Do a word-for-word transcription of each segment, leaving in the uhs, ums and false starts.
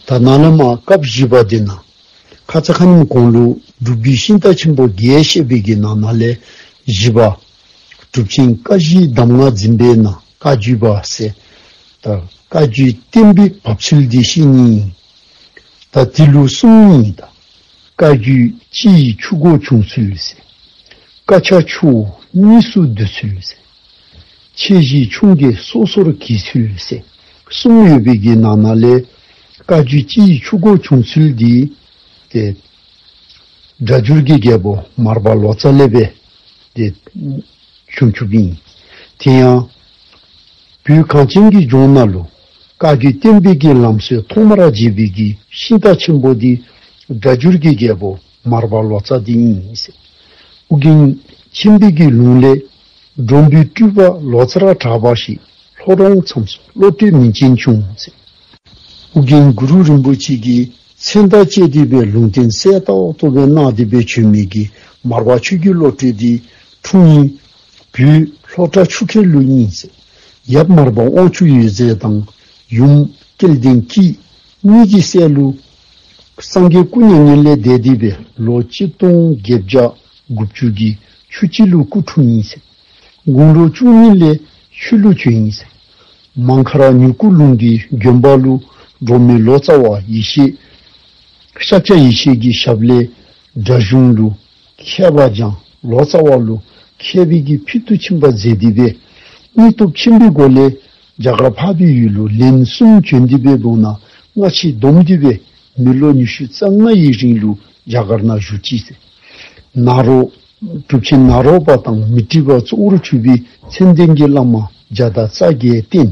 ད་ནང་ལ་མ་སྐབས་བཞི་པ་འདི་ན། ཁ་ཙ་ཁ་ཉིན་གོང་ལུ་སྒྲུབ་བརྒྱུད་ཤིང་རྟ་ཆེན་པོ་བརྒྱད་བཤད་པའི་གི་ནང་ན་ལས་བཞི་པ། གྲུབ་ཆེན་བཀའ་བཞིའི་གདམས་ངག་འཛིན་པའི་ནང་བཀའ་བརྒྱུད་པ་ཟེར། ད་བཀའ་བརྒྱུད་བསྟན་པའི་བབས་ཚུལ་འདི་བཤད་ནི་ཡིན། ད་དེ་ལུ་གསུམ་ཡིན། ད་བཀའ་བརྒྱུད་སྤྱི་ཡི་ཆུ་འགོ་བྱུང་ཚུལ་ཟེར། བཀའ་ཆ་ཆུ་བོ་གཉིས་སུ་བསྡུ་ཚུལ་ཟེར། ཆེ་བཞི་ཆུང་གི་སོ་སོར་གྱེས་ཚུལ་ཟེར། གསུམ་ཡོད་པའི་གི་ནང་ན་ལས་བཀའ་བརྒྱུད་སྤྱི་ཡི་ཆུ་འགོ་བྱུང་ཚུལ་འདི་ཏེ་སྒྲ་སྒྱུར་གྱི་རྒྱལ་པོ་མར་པ་ལོ་ཙཱ་ལས་པས་ཏེ་བྱུང་བཅུག་ཡིན། དེ་ཡང་བོད་གངས་ཅན་གྱི་ལྗོངས་ན་ལུ་བཀའ་བརྒྱུད་བསྟན་པའི་གི་ལམ་སྲོལ་ཐོག་མར་བརྒྱུད་པའི་གི་ཤིང་རྟ་ཆེན་པོ་འདི་སྒྲ་སྒྱུར་གྱི་རྒྱལ་པོ་མར་པ་ལོ་ཙཱ་འདི་ཡིན་ཟེར། ཨོ་རྒྱན་ཆེན་པོའི་གི་ལུང་ལས་འབྲོམ་བུའི་སྤྲུལ་པ་ལོ་ཙཱ་ར་གྲགས་པ་ཞིག་ལྷོ་རོང་མཚམས་སུ་བློ་གྲོས་མིང་ཅན་བྱུང་ཟེར། ཨོ་རྒྱན་གུ་རུ་རིན་པོ་ཆེ་གིས་མཚན་རྟགས་བཅས་ཏེ་སྦེ་ལུང་བསྟན་གསལ་ཏོག་ཏོ་སྦེ་གནང་སྟེ་སྦེ་བྱོན་མི་གི་མར་པ་ཆོས་ཀྱི་བློ་གྲོས་འདི་འཁྲུངས་ཡུལ་བོད་ལྷོ་བྲག་ཆུ་ཁའི་ལུ་ཡིན་ཟེར། ཡབ་མར་པ་དབང་ཕྱུག་འོད་མཛད་དང་ཡུམ་སྐལ་ལྡན་སྐྱིད་གཉིས་ཀྱི་སྲས་ལུ་སངས་རྒྱས་སྐུ་མྱ་ངན་ལས་འདས་ཏེ་སྦེ་ལོ་གཅིག་སྟོང་བརྒྱད་བརྒྱ་དགུ་བཅུ་གི་ཆུ་བྱི་ལུ་སྐུ་འཁྲུངས་ཡིན་ཟེར། དགུང་ལོ་བཅུ་གཉིས་ལས་ཆོས་ལུ་བྱོན་ཡིན་ཟེར། མང་ཁ་ར་མྱུ་གུ་ལུང་གི་དགོན་པ་ལུ་འབྲོག་མི་ལོ་ཙཱ་བ་ཡེ་ཤེས་ཤཱཀྱ་ཡེ་ཤེས་ཀྱི་ཞབས་ལས་སྒྲ་གཞུང་ལུ་མཁས་པ་སྦྱངས། ལོ་ཙཱ་བ་ལུ་མཁས་པའི་གི་ཕུལ་དུ་ཕྱིན་པ་མཛད་དེ་སྦེ་སྙིང་སྟོབས་ཆེན་པོའི་སྒོ་ལས་རྒྱ་གར་འཕགས་པའི་ཡུལ་ལུ་ལན་གསུམ་བྱོན་ཏེ་སྦེ་འབོ་ན་སྔ་ཕྱི་བསྡོམས་ཏེ་སྦེ་མི་ལོ་ཉི་ཤུ་རྩ་ལྔ་ཡི་རིང་ལུ་རྒྱ་གར་ན་བཞུགས་ཅི་ཟེར། ནཱ་རོ་གྲུབ་ཆེན་ནཱ་རོ་པ་དང་མཻ་ཏྲི་པ་གཙོ་བོར་གྱུར་པའི་མཚན་ལྡན་གྱི་བླ་མ་བརྒྱ་དང་རྩ་བརྒྱད་བསྟེན།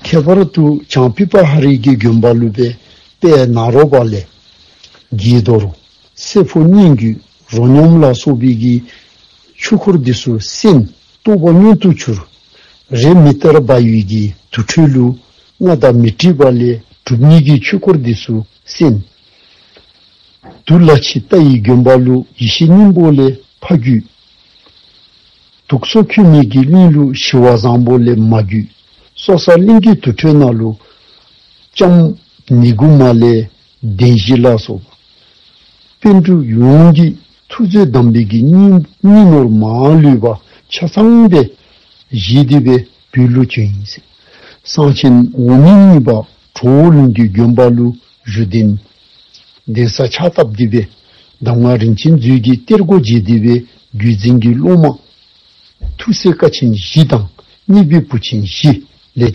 ཁྱད་པར་དུ་བྱང་པི་པ་ཧ་རི་གི་དགོན་པ་ལུ་སྦེ་དཔལ་ནཱ་རོ་པ་ལས་དགྱེས་རྡོར་སྲས་ཕོ་སྙན་བརྒྱུད་རོ་སྙོམས་ལ་སོགས་པའི་གི་ཆོས་འཁོར་འདི་ཚུ་གསན། རྟོགས་པ་མངོན་དུ་གྱུར། རེ་མི་ཏར་བ་ཡུལ་གྱི་དུར་ཁྲོད་ལུ་མངའ་བདག་མཻ་ཏྲི་པ་ལས་གྲུབ་བརྙེས་ཀྱི་ཆོས་འཁོར་འདི་ཚུ་གསན། དུ་ལ་ཆི་ཏ་ཡི་དགོན་པ་ལུ་ཡེ་ཤེས་སྙིང་པོ་ལས་ཕ་བརྒྱུད། དུག་སོ་ཁྱོད་མེད་ཀྱི་གླིང་ལུ་ཞི་བ་བཟང་པོ་ལས་མ་བརྒྱུད། སོ་ས་གླིང་གི་དུར་ཁྲོད་ནང་ལུ་ལྕམ་ནི་གུ་མ་ལས་བདེན་བཞི་ལ་སོགས་པ་པཎ་གྲུབ་ཡོངས་ཀྱི་ཐུགས་མཛོད་གདམས་པའི་གི་སྙིང་སྙིང་ནོར་མ་ལུས་པ་ཆ་ཚང་སྦེ་བཞེས་ཏེ་སྦེ་བོད་ལུ་བྱོན་ཡི་ཟེར། གསང་ཆེན་འོག་མིན་གཉིས་པ་གྲོ་བོ་ལུང་གི་དགོན་པ་ལུ་བཞུགས་གདན་གདན་ས་ཕྱག་བཏབ་སྟེ་སྦེ་གདམས་ངག་རིན་ཆེན་མཛོད་ཀྱི་གཏེར་སྒོ་འབྱེད་དེ་སྦེ་བརྒྱུད་འཛིན་གྱི་སློབ་མ་ཐུགས་སྲས་དཀའ་ཆེན་བཞི་དང་གཉེར་པའི་བུ་ཆེན་བཞི་ལས་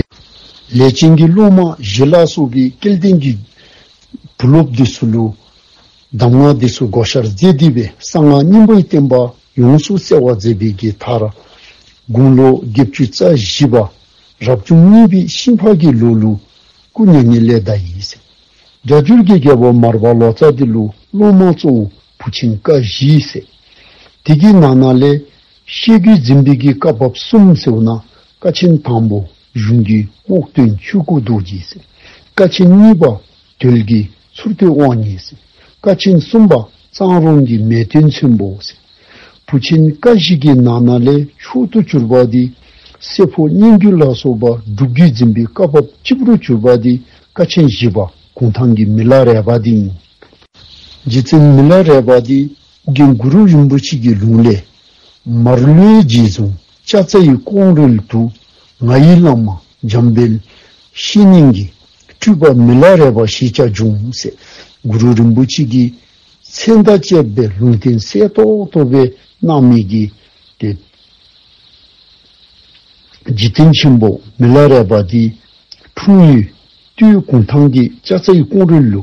ལས་ཅན་གྱི་སློབ་མ་བཞི་ལ་སོགས་པའི་སྐལ་ལྡན་གྱི་བུ་སློབ་འདི་ཚུ་ལུ་གདམས་ངག་འདི་ཚུ་བགོ་བཤར་མཛད་དེ་སྦེ་གསང་སྔགས་སྙིང་པོའི་བསྟན་པ་ཡོངས་སུ་གསལ་བར་མཛད་པའི་གི་མཐར་དགུང་ལོ་བརྒྱད་ཅུ་རྩ་བཞི་པ་རབ་བྱུང་གཉིས་པའི་ཤིང་ཕག་གི་ལོ་ལུ་སྐུ་མྱ་ངན་ལས་འདས་ཡི་ཟེར། སྒྲ་སྒྱུར་གྱི་རྒྱལ་པོ་མར་པ་ལོ་ཙཱ་འདི་ལུ་སློབ་མ་གཙོ་བོ་བུ་ཆེན་བཀའ་བཞི་ཟེར། དེ་གི་ནང་ན་ལས་བཤད་བརྒྱུད་འཛིན་པའི་གི་བཀའ་བབས་གསུམ་ཟེར་བ་ན་བཀའ་ཆེན་དང་པོ་གཞུང་གི་རྔོག་སྟོན་ཆོས་སྐུ་རྡོ་རྗེ་ཟེར། བཀའ་ཆེན་གཉིས་པ་དོལ་གྱི་ཚུར་སྟོན་དབང་ཉེ་ཟེར། བཀའ་ཆེན་གསུམ་པ་གཙང་རོང་གི་མེས་སྟོན་ཚོན་པོ་ཟེར། བུ་ཆེན་བཀའ་བཞི་གི་ནང་ན་ལས་མཆོག་ཏུ་གྱུར་པ་འདི་སྲས་ཕོ་སྙན་བརྒྱུད་ལ་སོགས་པ་སྒྲུབ་བརྒྱུད་འཛིན་པའི་བཀའ་བབས་གཅིག་པུར་གྱུར་པ་འདི་བཀའ་ཆེན་བཞི་པ་གུང་ཐང་གི་མི་ལ་རས་པ་འདི་ཡིན། རྗེ་བཙུན་མི་ལ་རས་པ་འདི་ཨོ་རྒྱན་གུ་རུ་རིན་པོ་ཆེ་གི་ལུང་ལས་མར་ལུའི་རྗེ་བཙུན་ལྕགས་རྩ་ཡི་ཀོང་རོལ་དུ་ང་ཡི་བླ་མ་འཇམ་དཔལ་བཤེས་གཉེན་གྱི་སྤྲུལ་པ་མི་ལ་རས་པ་ཞེས་བྱ་འབྱུང་ཟེར། གུ་རུ་རིན་པོ་ཆེ་གིས་མཚན་དང་བཅས་པའི་ལུང་བསྟན་གསལ་ཏོག་ཏོ་སྦེ་གནང་མི་གི་ཏེ། འཇིག་རྟེན་ཆེན་པོ་མི་ལ་རས་པ་འདི་འཁྲུངས་ཡུལ་སྟོད་གུང་ཐང་གི་ལྕགས་རྩ་ཡི་ཀོང་རོལ་ལུ།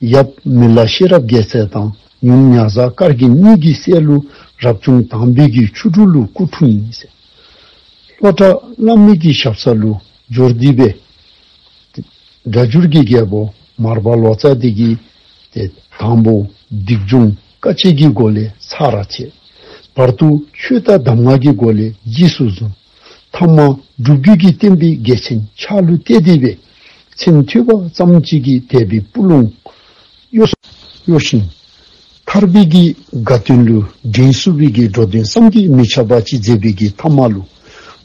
ཡབ་མི་ལ་ཤེས་རབ་རྒྱལ་མཚན་དང་ཡུམ་ཉ་བཟའ་དཀར་རྒྱན་གཉིས་ཀྱི་སྲས་ལུ་རབ་བྱུང་དང་པའི་གི་ཆུ་འབྲུག་ལུ་སྐུ་འཁྲུངས་ཡི་ཟེར། ལྷོ་བྲག་བླ་མའི་གི་ཞབས་ས་ལུ་འབྱོར་ཏེ་སྦེ། སྒྲ་སྒྱུར་གྱི་རྒྱལ་པོ་མར་པ་ལོ་ཙཱ་འདི་གིས་ཏེ་དང་པོ་སྡིག་སྦྱོང་དཀའ་སྤྱད་ཀྱི་སྒོ་ལས་ཚར་བཅད། བར་དུ་ཆོས་དང་གདམས་ངག་གི་སྒོ་ལས་རྗེས་སུ་བཟུང་། ཐ་མ་སྒྲུབ་བརྒྱུད་ཀྱི་བསྟན་པའི་རྒྱལ་མཚན་ཕྱག་ལུ་གཏད་དེ་སྦེ་མཚན་ཐོས་པ་ཙམ་གཅིག་གིས་དད་པའི་སྤུ་ལོང་གཡོ་གཡོ་ཞིང་། ཐར་པའི་གི་དགའ་སྟོན་ལུ་འགྲན་བསུ་བའི་གི་འགྲོ་དོན་བསམ་གྱིས་མི་ཁྱབ་པ་ཅིག་མཛད་པའི་གི་ཐ་མ་ལུ་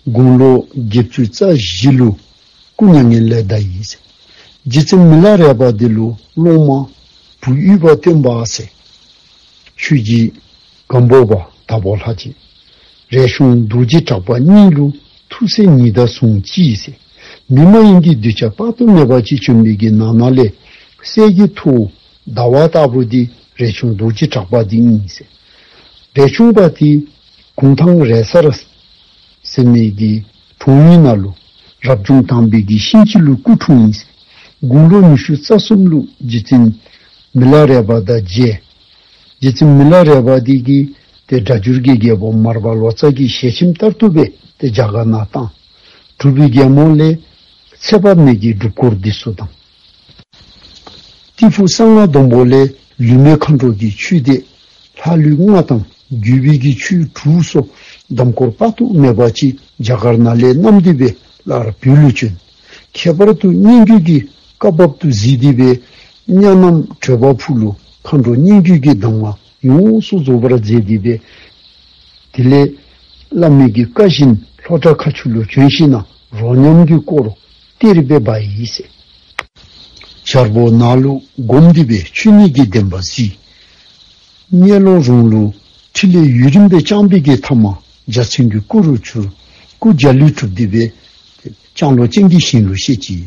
དགུང་ལོ་བརྒྱད་ཅུ་རྩ་བཞི་ལུ་སྐུ་མྱ་ངན་ལས་འདས་ཡི་ཟེར། རྗེ་བཙུན་མི་ལ་རས་པ་འདི་ལུ་སློབ་མ་བུ་དབུས་པ་སྟོན་པ་ཟེར། ཆོས་རྗེ་སྒམ་པོ་པ་དྭགས་པོ་ལྷ་རྗེ། རས་ཆུང་རྡོ་རྗེ་གྲགས་པ་གཉིས་ལུ་ཐུགས་སྲས་ཉི་ཟླ་ཟུང་གཅིག་ཟེར། མི་མ་ཡིན་གྱི་གདུལ་བྱ་དཔག་ཏུ་མེད་པ་ཅིག་བྱོན་པའི་གི་ནང་ན་ལས་སྲས་ཀྱི་ཐུ་བོ་ཟླ་བ་ལྟ་བུ་འདི་རས་ཆུང་རྡོ་རྗེ་གྲགས་པ་འདི་ཨིན་ཟེར། རས་ཆུང་པ་དེ་གུང་ཐང་རས་གསར་ཟེར་མི་གི་གྲོང་ཡུལ་ནང་ལུ་རབ་བྱུང་དམ་པའི་གི་ཤིང་བྱི་ལུ་སྐུ་འཁྲུངས་ཡི་ཟེར། དགུང་ལོ་ཉི་ཤུ་རྩ་གསུམ་ལུ་རྗེ་བཙུན་མི་ལ་རས་པ་དང་མཇལ། རྗེ་བཙུན་མི་ལ་རས་པ་དེ་གིས་ཏེ་སྒྲ་སྒྱུར་གྱི་རྒྱལ་པོ་མར་པ་ལོ་ཙཱ་གི་ཞལ་ཆེམས་ལྟར་དུ་སྦེ་ཏེ་རྒྱ་གར་ནང་བཏང་། གྲུབ་པའི་རྒྱལ་མོ་ལས་ཚེ་དཔག་མེད་ཀྱི་སྒྲུབ་སྐོར་འདི་ཚུ་དང་། ཏི་ཕུ་གསང་སྔགས་སྡོང་པོ་ལས་ལུས་མེད་མཁའ་འགྲོ་གི་ཆོས་སྡེ་ལྷ་ཀླུ་ལྔ་དང་བརྒྱུད་པའི་གི་ཆོས་དྲུག་སོགས་གདམས་སྐོར་དཔག་ཏུ་མེད་པ་ཅིག་རྒྱ་གར་ནང་ལས་བསྣམས་ཏེ་སྦེ་སླར་བོད་ལུ་བྱོན། ཁྱད་པར་དུ་སྙན་བརྒྱུད་ཀྱི་བཀའ་བབས་དུ་གཟིགས་ཏེ་སྦེ་གཉའ་ནམ་གྲོད་པ་ཕུག་ལུ་མཁའ་འགྲོ་སྙན་བརྒྱུད་ཀྱི་གདམས་ངག་ཡོངས་སུ་རྫོགས་པར་མཛད་དེ་སྦེ། དེ་ལས་བླ་མའི་གི་བཀའ་བཞིན་ལྷོ་བྲག་མཁར་ཆུ་ལུ་བྱོན་ཞིནམ་ལས་རོ་མཉམ་གྱི་སྐོར་གཏེར་སྦེ་སྦ་ཡི་ཟེར། བྱར་པོ་ནང་ལུ་སྒོམ་སྟེ་སྦེ་ཆོས་ཉིད་ཀྱི་བདེན་པ་གཟིགས། གཉལ་ལོ་རོང་ལུ་ཕྲིན་ལས་ཡུན་རིང་སྦེ་བསྐྱངས་པའི་གི་ཐ་མ་འཇའ་ཚོན་གྱི་སྐུ་རུ་གྱུར། སྐུ་འཇའ་ལུས་གྲུབ་སྟེ་སྦེ་ལྕང་ལོ་ཅན་གྱི་ཞིང་ལུ་གཤེགས་ཅི།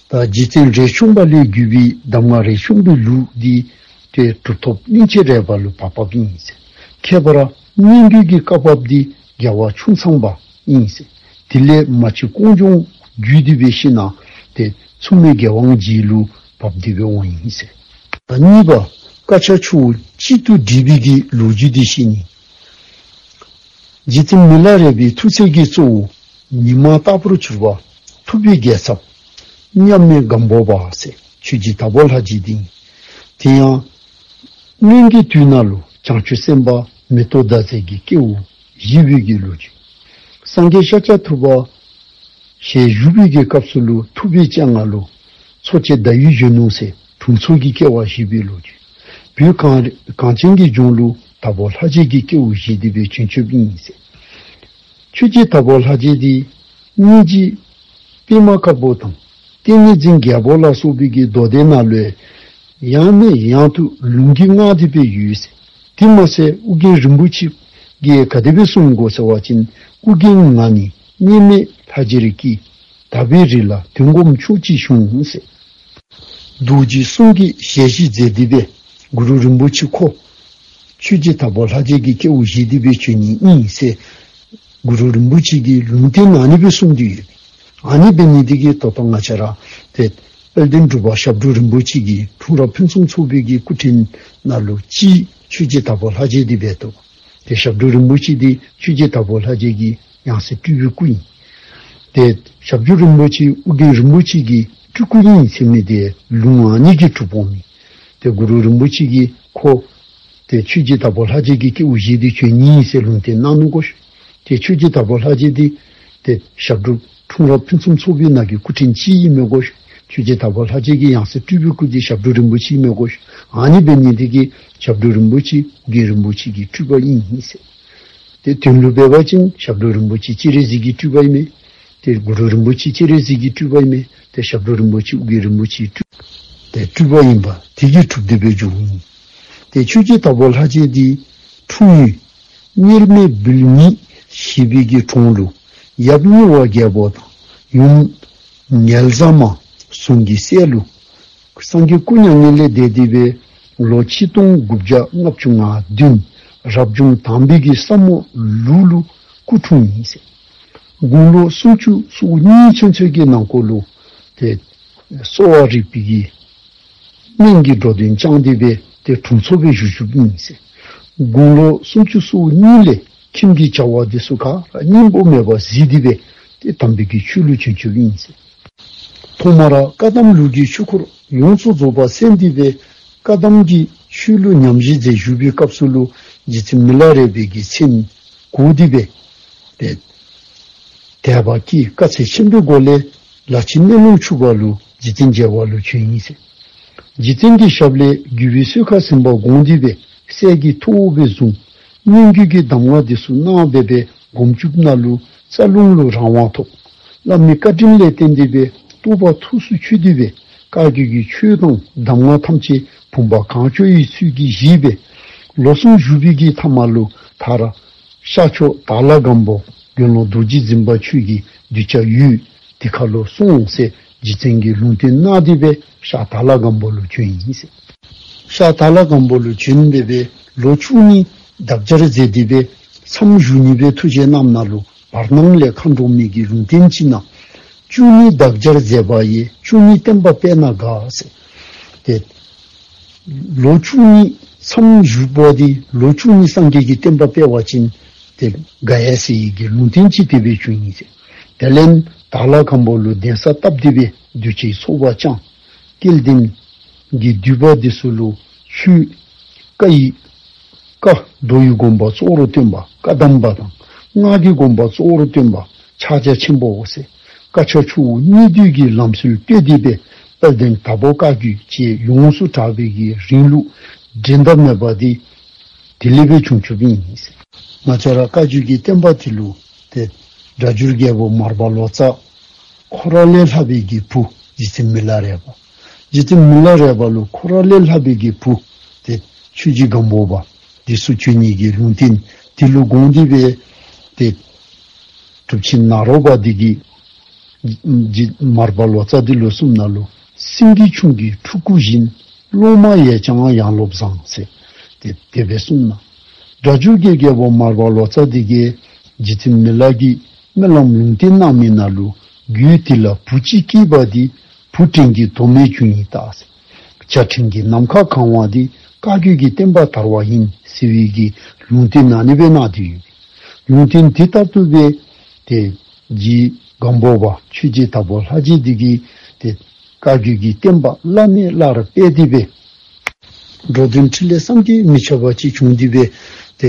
ད་རྗེ་བཙུན་རས་ཆུང་པ་ལས་བརྒྱུད་པའི་གདམས་ངག་རས་ཆུང་པའི་ལུགས་འདི་ཏེ་གྲུབ་ཐོབ་གླིང་རྗེ་རས་པ་ལུ་བབས་བབས་ཨིན་ཟེར། ཁྱད་པར་སྙན་བརྒྱུད་ཀྱི་བཀའ་བབས་འདི་རྒྱལ་བ་ཆུང་ཚང་པ་ཨིན་ཟེར། དེ་ལས་མ་གཅིག་ཀོང་ཇོ་བརྒྱུད་དེ་སྦེ་ཞིནམ་ལས་ཏེ་མཚུངས་མེད་རྒྱལ་དབང་རྗེ་ལུ་བབས་ཏེ་སྦེ་འོང་ཡི་ཟེར། ད་གཉིས་པ་བཀའ་ཕྱག་ཆུ་བོ་གཅིག་ཏུ་བསྒྲིལ་བའི་གི་ལོ་རྒྱུས་འདི་ཞུ་ནི། རྗེ་བཙུན་མི་ལ་རས་པའི་ཐུགས་སྲས་ཀྱི་གཙོ་བོ་ཉི་མ་ལྟ་བུར་གྱུར་པ་ཐུབ་པའི་རྒྱལ་ཚབ་མཉམ་མེད་སྒམ་པོ་པ་ཟེར་ཆོས་རྗེ་དྭགས་པོ་ལྷ་རྗེ་འདི་ཨིན། དེ་ཡང་སྔོན་གྱི་དུས་ནང་ལུ་བྱང་ཆུབ་སེམས་དཔའ་མེ་ཏོག་ཟླ་ཟེར་གྱི་སྐྱེ་བོ་བཞེས་པའི་གི་ལོ་རྒྱུས། སངས་རྒྱས་ཤཱཀྱ་ཐུབ་པ་ཞལ་བཞུགས་པའི་གི་སྐབས་སུ་ལུ་ཐུབ་པའི་སྤྱན་སྔ་ལུ་མཚོ་སྐྱེས་ཟླ་འོད་གཞོན་ནུ་ཟེར་དྲུང་འཚོ་གི་སྐྱེ་བ་བཞེས་པའི་ལོ་རྒྱུས། བོད་གངས་གངས་ཅན་གྱི་ལྗོངས་ལུ་དྭགས་པོ་ལྷ་རྗེ་གི་སྐྱེ་བོ་བཞེས་ཏེ་སྦེ་བྱོན་བྱོནམ་ཨིན་ཟེར། ཆོས་རྗེ་དྭགས་པོ་ལྷ་རྗེ་འདི་སྙིང་རྗེ་པདྨ་དཀར་པོ་དང་ཏིང་ངེ་འཛིན་རྒྱལ་པོ་ལ་སོགས་པའི་གི་མདོ་སྡེ་ནང་ལུ་ཡང་ནས་ཡང་དུ་ལུང་གིས་བསྔགས་ཏེ་སྦེ་ཡོད་ཟེར། དེ་མ་ཟད་ཨོ་རྒྱན་རིན་པོ་ཆེ་གིས་ག་དེ་སྦེ་གསུངས་གོ་ཟེར་བ་ཅིན། ཨོ་རྒྱན་ང་ནི་མཉམ་མེད་ལྷ་རྗེར་སྐྱེས། དག་པའི་རི་ལ་དོན་སྒོམ་མཆོག་ཅིག་བྱུང་ཟེར། རྡོ་རྗེ་གསུམ་གྱི་ཞལ་བཞེས་མཛད་དེ་སྦེ་གུ་རུ་རིན་པོ་ཆེ་ཁོ་ཆོས་རྗེ་དྭགས་པོ་ལྷ་རྗེ་གི་སྐྱེ་བོ་བཞེས་ཏེ་སྦེ་བྱོན་ནི་ཨིན་ཟེར་གུ་རུ་རིན་པོ་ཆེ་གིས་ལུང་བསྟན་ཨ་ནི་སྦེ་གསུངས་ཏེ་ཡོད། ཨ་ནི་འབད་ནི་འདི་གིས་ད་ལྟོ་ང་བཅས་ར་ཏེ་དཔལ་ལྡན་འབྲུག་པ་ཞབས་དྲུང་རིན་པོ་ཆེ་གི་འཁྲུངས་རབས་ཕུན་སུམ་ཚོགས་པའི་གི་སྐུ་ཕྲེང་ནང་ལུ་གཅིག་ཆོས་རྗེ་དྭགས་པོ་ལྷ་རྗེ་འདི་འབད་དོ། ཏེ་ཞབས་དྲུང་རིན་པོ་ཆེ་འདི་ཆོས་རྗེ་དྭགས་པོ་ལྷ་རྗེ་གི་ཡང་སྲིད་སྤྲུལ་པའི་སྐུ་ཨིན། ཏེ་ཞབས་དྲུང་རིན་པོ་ཆེ་ཨོ་རྒྱན་རིན་པོ་ཆེ་གི་སྤྲུལ་སྐུ་ཨིན་ཟེར་མི་འདི་ལུང་ཨ་ནི་གིས་གྲུབ་འོང་མི། ཏེ་གུ་རུ་རིན་པོ་ཆེ་གིས་ཁོ་ཏེ་ཆོས་རྗེ་དྭགས་པོ་ལྷ་རྗེ་གི་སྐྱེ་བོ་བཞེས་ཏེ་བྱོན་ནི་ཨིན་ཟེར་ལུང་བསྟན་གནང་ནུག་གོ་ཤིག། ཏེ་ཆོས་རྗེ་དྭགས་པོ་ལྷ་རྗེ་འདི་ཏེ་ཞབས་དྲུང་འཁྲུངས་རབས་ཕུན་སུམ་ཚོགས་པའི་ནང་གི་སྐུ་ཕྲེང་གཅིག་ཨིན་མས་གོ་ཤིག། ཆོས་རྗེ་དྭགས་པོ་ལྷ་རྗེ་གི་ཡང་སྲིད་སྤྲུལ་པའི་སྐུ་འདི་ཞབས་དྲུང་རིན་པོ་ཆེ་ཨིན་མས་གོ་ཤིག། ཨ་ནི་འབད་ནི་འདི་གིས་ཞབས་དྲུང་རིན་པོ་ཆེ་ཨོ་རྒྱན་རིན་པོ་ཆེ་གི་སྤྲུལ་པ་ཨིན་ཟེར། ཏེ་དོན་ལུ་འབད་བ་ཅིན་ཞབས་དྲུང་རིན་པོ་ཆེ་སྤྱན་རས་གཟིགས་ཀྱི་སྤྲུལ་པ་ཨིན་མས། ཏེ་གུ་རུ་རིན་པོ་ཆེ་སྤྱན་རས་གཟིགས་ཀྱི་སྤྲུལ་པ་ཨིན་མས། ཏེ་ཞབས་དྲུང་རིན་པོ་ཆེ་ཨོ་རྒྱན་རིན་པོ་ཆེའི་སྤྲུལ་ཏེ་སྤྲུལ་པ་ཨིན་པ་དེ་གིས་གྲུབ་སྟེ་སྦེ་བྱུང་ཡི། ཏེ་ཆོས་རྗེ་དྭགས་པོ་ལྷ་རྗེ་འདི་འཁྲུངས་ཡུལ་དམྱལ་མེ་སྦིལ་ཉིད་ཞེས་པའི་གི་གྲོང་ལུ་ཡབ་གཉིས་པ་རྒྱལ་པོ་དང་ཡུམ་ངལ་བཟའ་མ་ཟུང་གི་སྲས་ལུ་སངས་རྒྱས་སྐུ་མྱ་ངན་ལས་འདས་ཏེ་སྦེ་ལོ་ཆིག་སྟོང་དགུ་བརྒྱ་ལྔ་བཅུ་ང་བདུན་རབ་བྱུང་དམ་པའི་གི་ས་མོ་ལུག་ལུ་སྐུ་འཁྲུངས་ཡི་ཟེར། དགུང་ལོ་སུམ་ཅུ་སོ་གཉིས་ཚུན་ཚོད་ཀྱི་ནང་འཁོད་ལུ་ཏེ་གསོ་བ་རིག་པའི་གི་སྨན་གྱི་འགྲོ་དོན་བསྐྱངས་ཏེ་སྦེ་ཏེ་དྲུང་འཚོ་སྦེ་བཞུགས་བཞུགསཔ་ཨིན་ཟེར། དགུང་ལོ་སུམ་ཅུ་སོ་གཉིས་ལས་ཁྱིམ་གྱི་བྱ་བ་འདི་ཚུ་ག་ར་སྙིང་པོ་མེད་པར་གཟིགས་ཏེ་སྦེ་ཏེ་དམ་པའི་གི་ཆོས་ལུ་བྱོན་བྱོནམ་ཨིན་ཟེར། ཐོག་མར་བཀའ་གདམས་ལུགས་ཀྱི་ཆོས་འཁོར་ཡོངས་སུ་རྫོགས་པ་གསན་ཏེ་སྦེ་བཀའ་གདམས་ཀྱི་ཆོས་ལུ་ཉམས་བཞེས་མཛད་བཞུགས་པའི་སྐབས་སུ་ལུ་རྗེ་བཙུན་མི་ལ་རས་པའི་གི་མཚན་གོ་སྟེ་སྦེ་ཏེ་དད་པ་སྐྱེས། དཀའ་ཚེགས་ཆེན་པོའི་སྒོ་ལས་ལ་ཕྱི་གནས་ལུང་ཕྱུག་པ་ལུ་རྗེ་བཙུན་མཇལ་བ་ལུ་བྱོན་ཡི་ཟེར། རྗེ་བཙུན་གྱི་ཞབས་ལས་བརྒྱུད་པའི་གསོལ་ཁ་ཟིན་པ་དགོངས་ཏེ་སྦེ་སྲས་ཀྱི་ཐུ་བོ་སྦེ་བཟུང་། སྙན་བརྒྱུད་ཀྱི་གདམས་ངག་འདི་ཚུ་གནང་སྦེ་སྦེ་སྒོམ་སྒྲུབ་ནང་ལུ་རྩ་རླུང་ལུ་རང་དབང་ཐོབ། བླ་མའི་བཀའ་དྲིན་ལས་བརྟེན་ཏེ་སྦེ་རྟོགས་པ་ཐུགས་སུ་ཆུད་དེ་སྦེ་ བཀའ་བརྒྱུད་ཀྱི་ཆོས་དང་གདམས་ངག་ཐམས་ཅད་བུམ་པ་གང་བྱོ་ཡི་ཚུལ་གྱིས་བཞེས་པས། ལོ་གསུམ་བཞུགས་པའི་གི་མཐའ་མ་ལུ་མཐར་ཤར་ཕྱོགས་དྭགས་ལྷ་སྒམ་པོ་དགེ་སློང་རྡོ་རྗེ་འཛིན་པ་ཁྱོད་ཀྱི་གདུལ་བྱ་ཡུལ་དེ་ཁ་ལུ་སོང་ཟེར་རྗེ་བཙུན་གྱིས་ལུང་བསྟན་གནང་སྟེ་སྦེ་ཤར་དྭགས་ལྷ་སྒམ་པོ་ལུ་བྱོན་ཡི་ཟེར། ཤར་དྭགས་ལྷ་སྒམ་པོ་ལུ་བྱོན་སྦེ་སྦེ་ལོ་བཅུ་གཉིས་འདག་སྦྱར་མཛད་དེ་སྦེ་མཚམས་བཞུགས་ནི་སྦེ་ཐུགས་བཞེད་གནངམ་ན་ལུ་བར་སྣང་ལས་མཁའ་འགྲོ་མའི་གི་ལུང་བསྟན་ཅིག་གནང་། བཅུ་གཉིས་འདག་སྦྱར་མཛད་པ་ཡིས། བཅུ་གཉིས་བསྟན་པ་སྤེལ་ན་དགའ་ཟེར། ཏེ་ལོ་བཅུ་གཉིས་མཚམས་བཞུགས་པ་འདི་ལོ་བཅུ་གཉིས་སངས་རྒྱས་ཀྱི་བསྟན་པ་སྤེལ་བ་ཅིན་ཏེ་དགའ་ཡས་ཟེར་ཡི་གི་ལུང་བསྟན་ཅིག་དེ་སྦེ་བྱུང་ཡི་ཟེར། དེ་ལས་དྭགས་ལྷ་སྒམ་པོ་ལུ་གདན་ས་བཏབ་སྟེ་སྦེ་གདུལ་བྱའི་འཚོ་བ་བསྐྱངས། སྐལ་ལྡན་གྱི་འདུས་པ་འདི་ཚུ་ལུ་ཆོས་བཀའ་ཡི་བཀའ་མདོ་ཡི་དགོངས་པ་གཙོ་བོར་སྟོན་པ་བཀའ་གདམས་པ་དང་། སྔགས་ཀྱི་དགོངས་པ་གཙོ་བོར་སྟོན་པ་ཕྱག་རྒྱ་ཆེན་པོའོ་ཟེར། བཀའ་ཕྱག་ཆུ་བོ་གཉིས་འདུས་ཀྱི་ལམ་སྲོལ་བཏོད་དེ་སྦེ་དཔལ་ལྡན་དྭགས་པོ་བཀའ་བརྒྱུད་ཅེས་ཡོངས་སུ་གྲགས་པའི་གི་རིང་ལུགས་འགྲན་ཟླ་མེད་པ་འདི་དེ་ལས་སྦེ་བྱུང་བྱུངམ་ཨིན། ང་བཅས་ར་བཀའ་བརྒྱུད་ཀྱི་བསྟན་པ་འདི་ལུ་ཏེ་སྒྲ་སྒྱུར་རྒྱལ་པོ་མར་པ་ལོ་ཙཱ་ཁོ་ར་ལས་ལྷག་པའི་གི་བུ་རྗེ་བཙུན་མི་ལ་རས་པ། རྗེ་བཙུན་མི་ལ་རས་པ་ལུ་ཁོ་ར་ལས་ལྷག་པའི་གི་བུ་ཏེ་ཆོས་རྗེ་སྒམ་པོ་པ་འདི་ཚུ་བྱོན་ནི་གི་ལུང་བསྟན་འདི་ལུ་དགོངས་ཏེ་སྦེ་ཏེ་གྲུབ་ཆེན་ནཱ་རོ་པ་འདི་གིས་རྗེ་མར་པ་ལོ་ཙཱ་འདི་ལུ་གསུངམ་ན་ལུ་སེང་གེ་ཁྱུང་གི་ཕྲུ་གུ་བཞིན། སློབ་མ་ཡས་ཀྱང་ཡང་སློབ་བཟང་ཟེར་ཏེ་དེ་སྦེ་གསུངམ་ན། སྒྲ་སྒྱུར་གྱི་རྒྱལ་པོ་མར་པ་ལོ་ཙཱ་འདི་གིས་རྗེ་བཙུན་མི་ལ་གི་སྨོན་ལམ་ལུང་བསྟན་གནང་མི་ནང་ལུ་རྒྱུད་འདི་ལ་བུ་གཅིག་སྐྱེས་པ་འདི་བུ་སྤྲིན་གྱི་དོ་མེད་འབྱུང་ཡི་རྟགས། བྱ་སྤྲིན་གྱི་ནམ་མཁའ་གང་བ་འདི་བཀའ་བརྒྱུད་ཀྱི་བསྟན་པ་དར་བ་ཡིན་ཟེར་བའི་གི་ལུང་བསྟན་ཨ་ནི་སྦེ་གནང་སྟེ་ཡོད། ལུང་བསྟན་འདི་ལྟར་དུ་སྦེ་ཏེ་རྗེ་སྒམ་པོ་པ་ཆོས་རྗེ་དྭགས་པོ་ལྷ་རྗེ་འདི་གིས་ཏེ་བཀའ་བརྒྱུད་ཀྱི་བསྟན་པ་བླ་ནས་བླར་སྤེལ་ཏེ་སྦེ་འགྲོ་དོན་འཕྲིན་ལས་བསམ་གྱིས་མི་ཁྱབ་པ་ཅིག་བྱུང་སྟེ་སྦེ་ཏེ་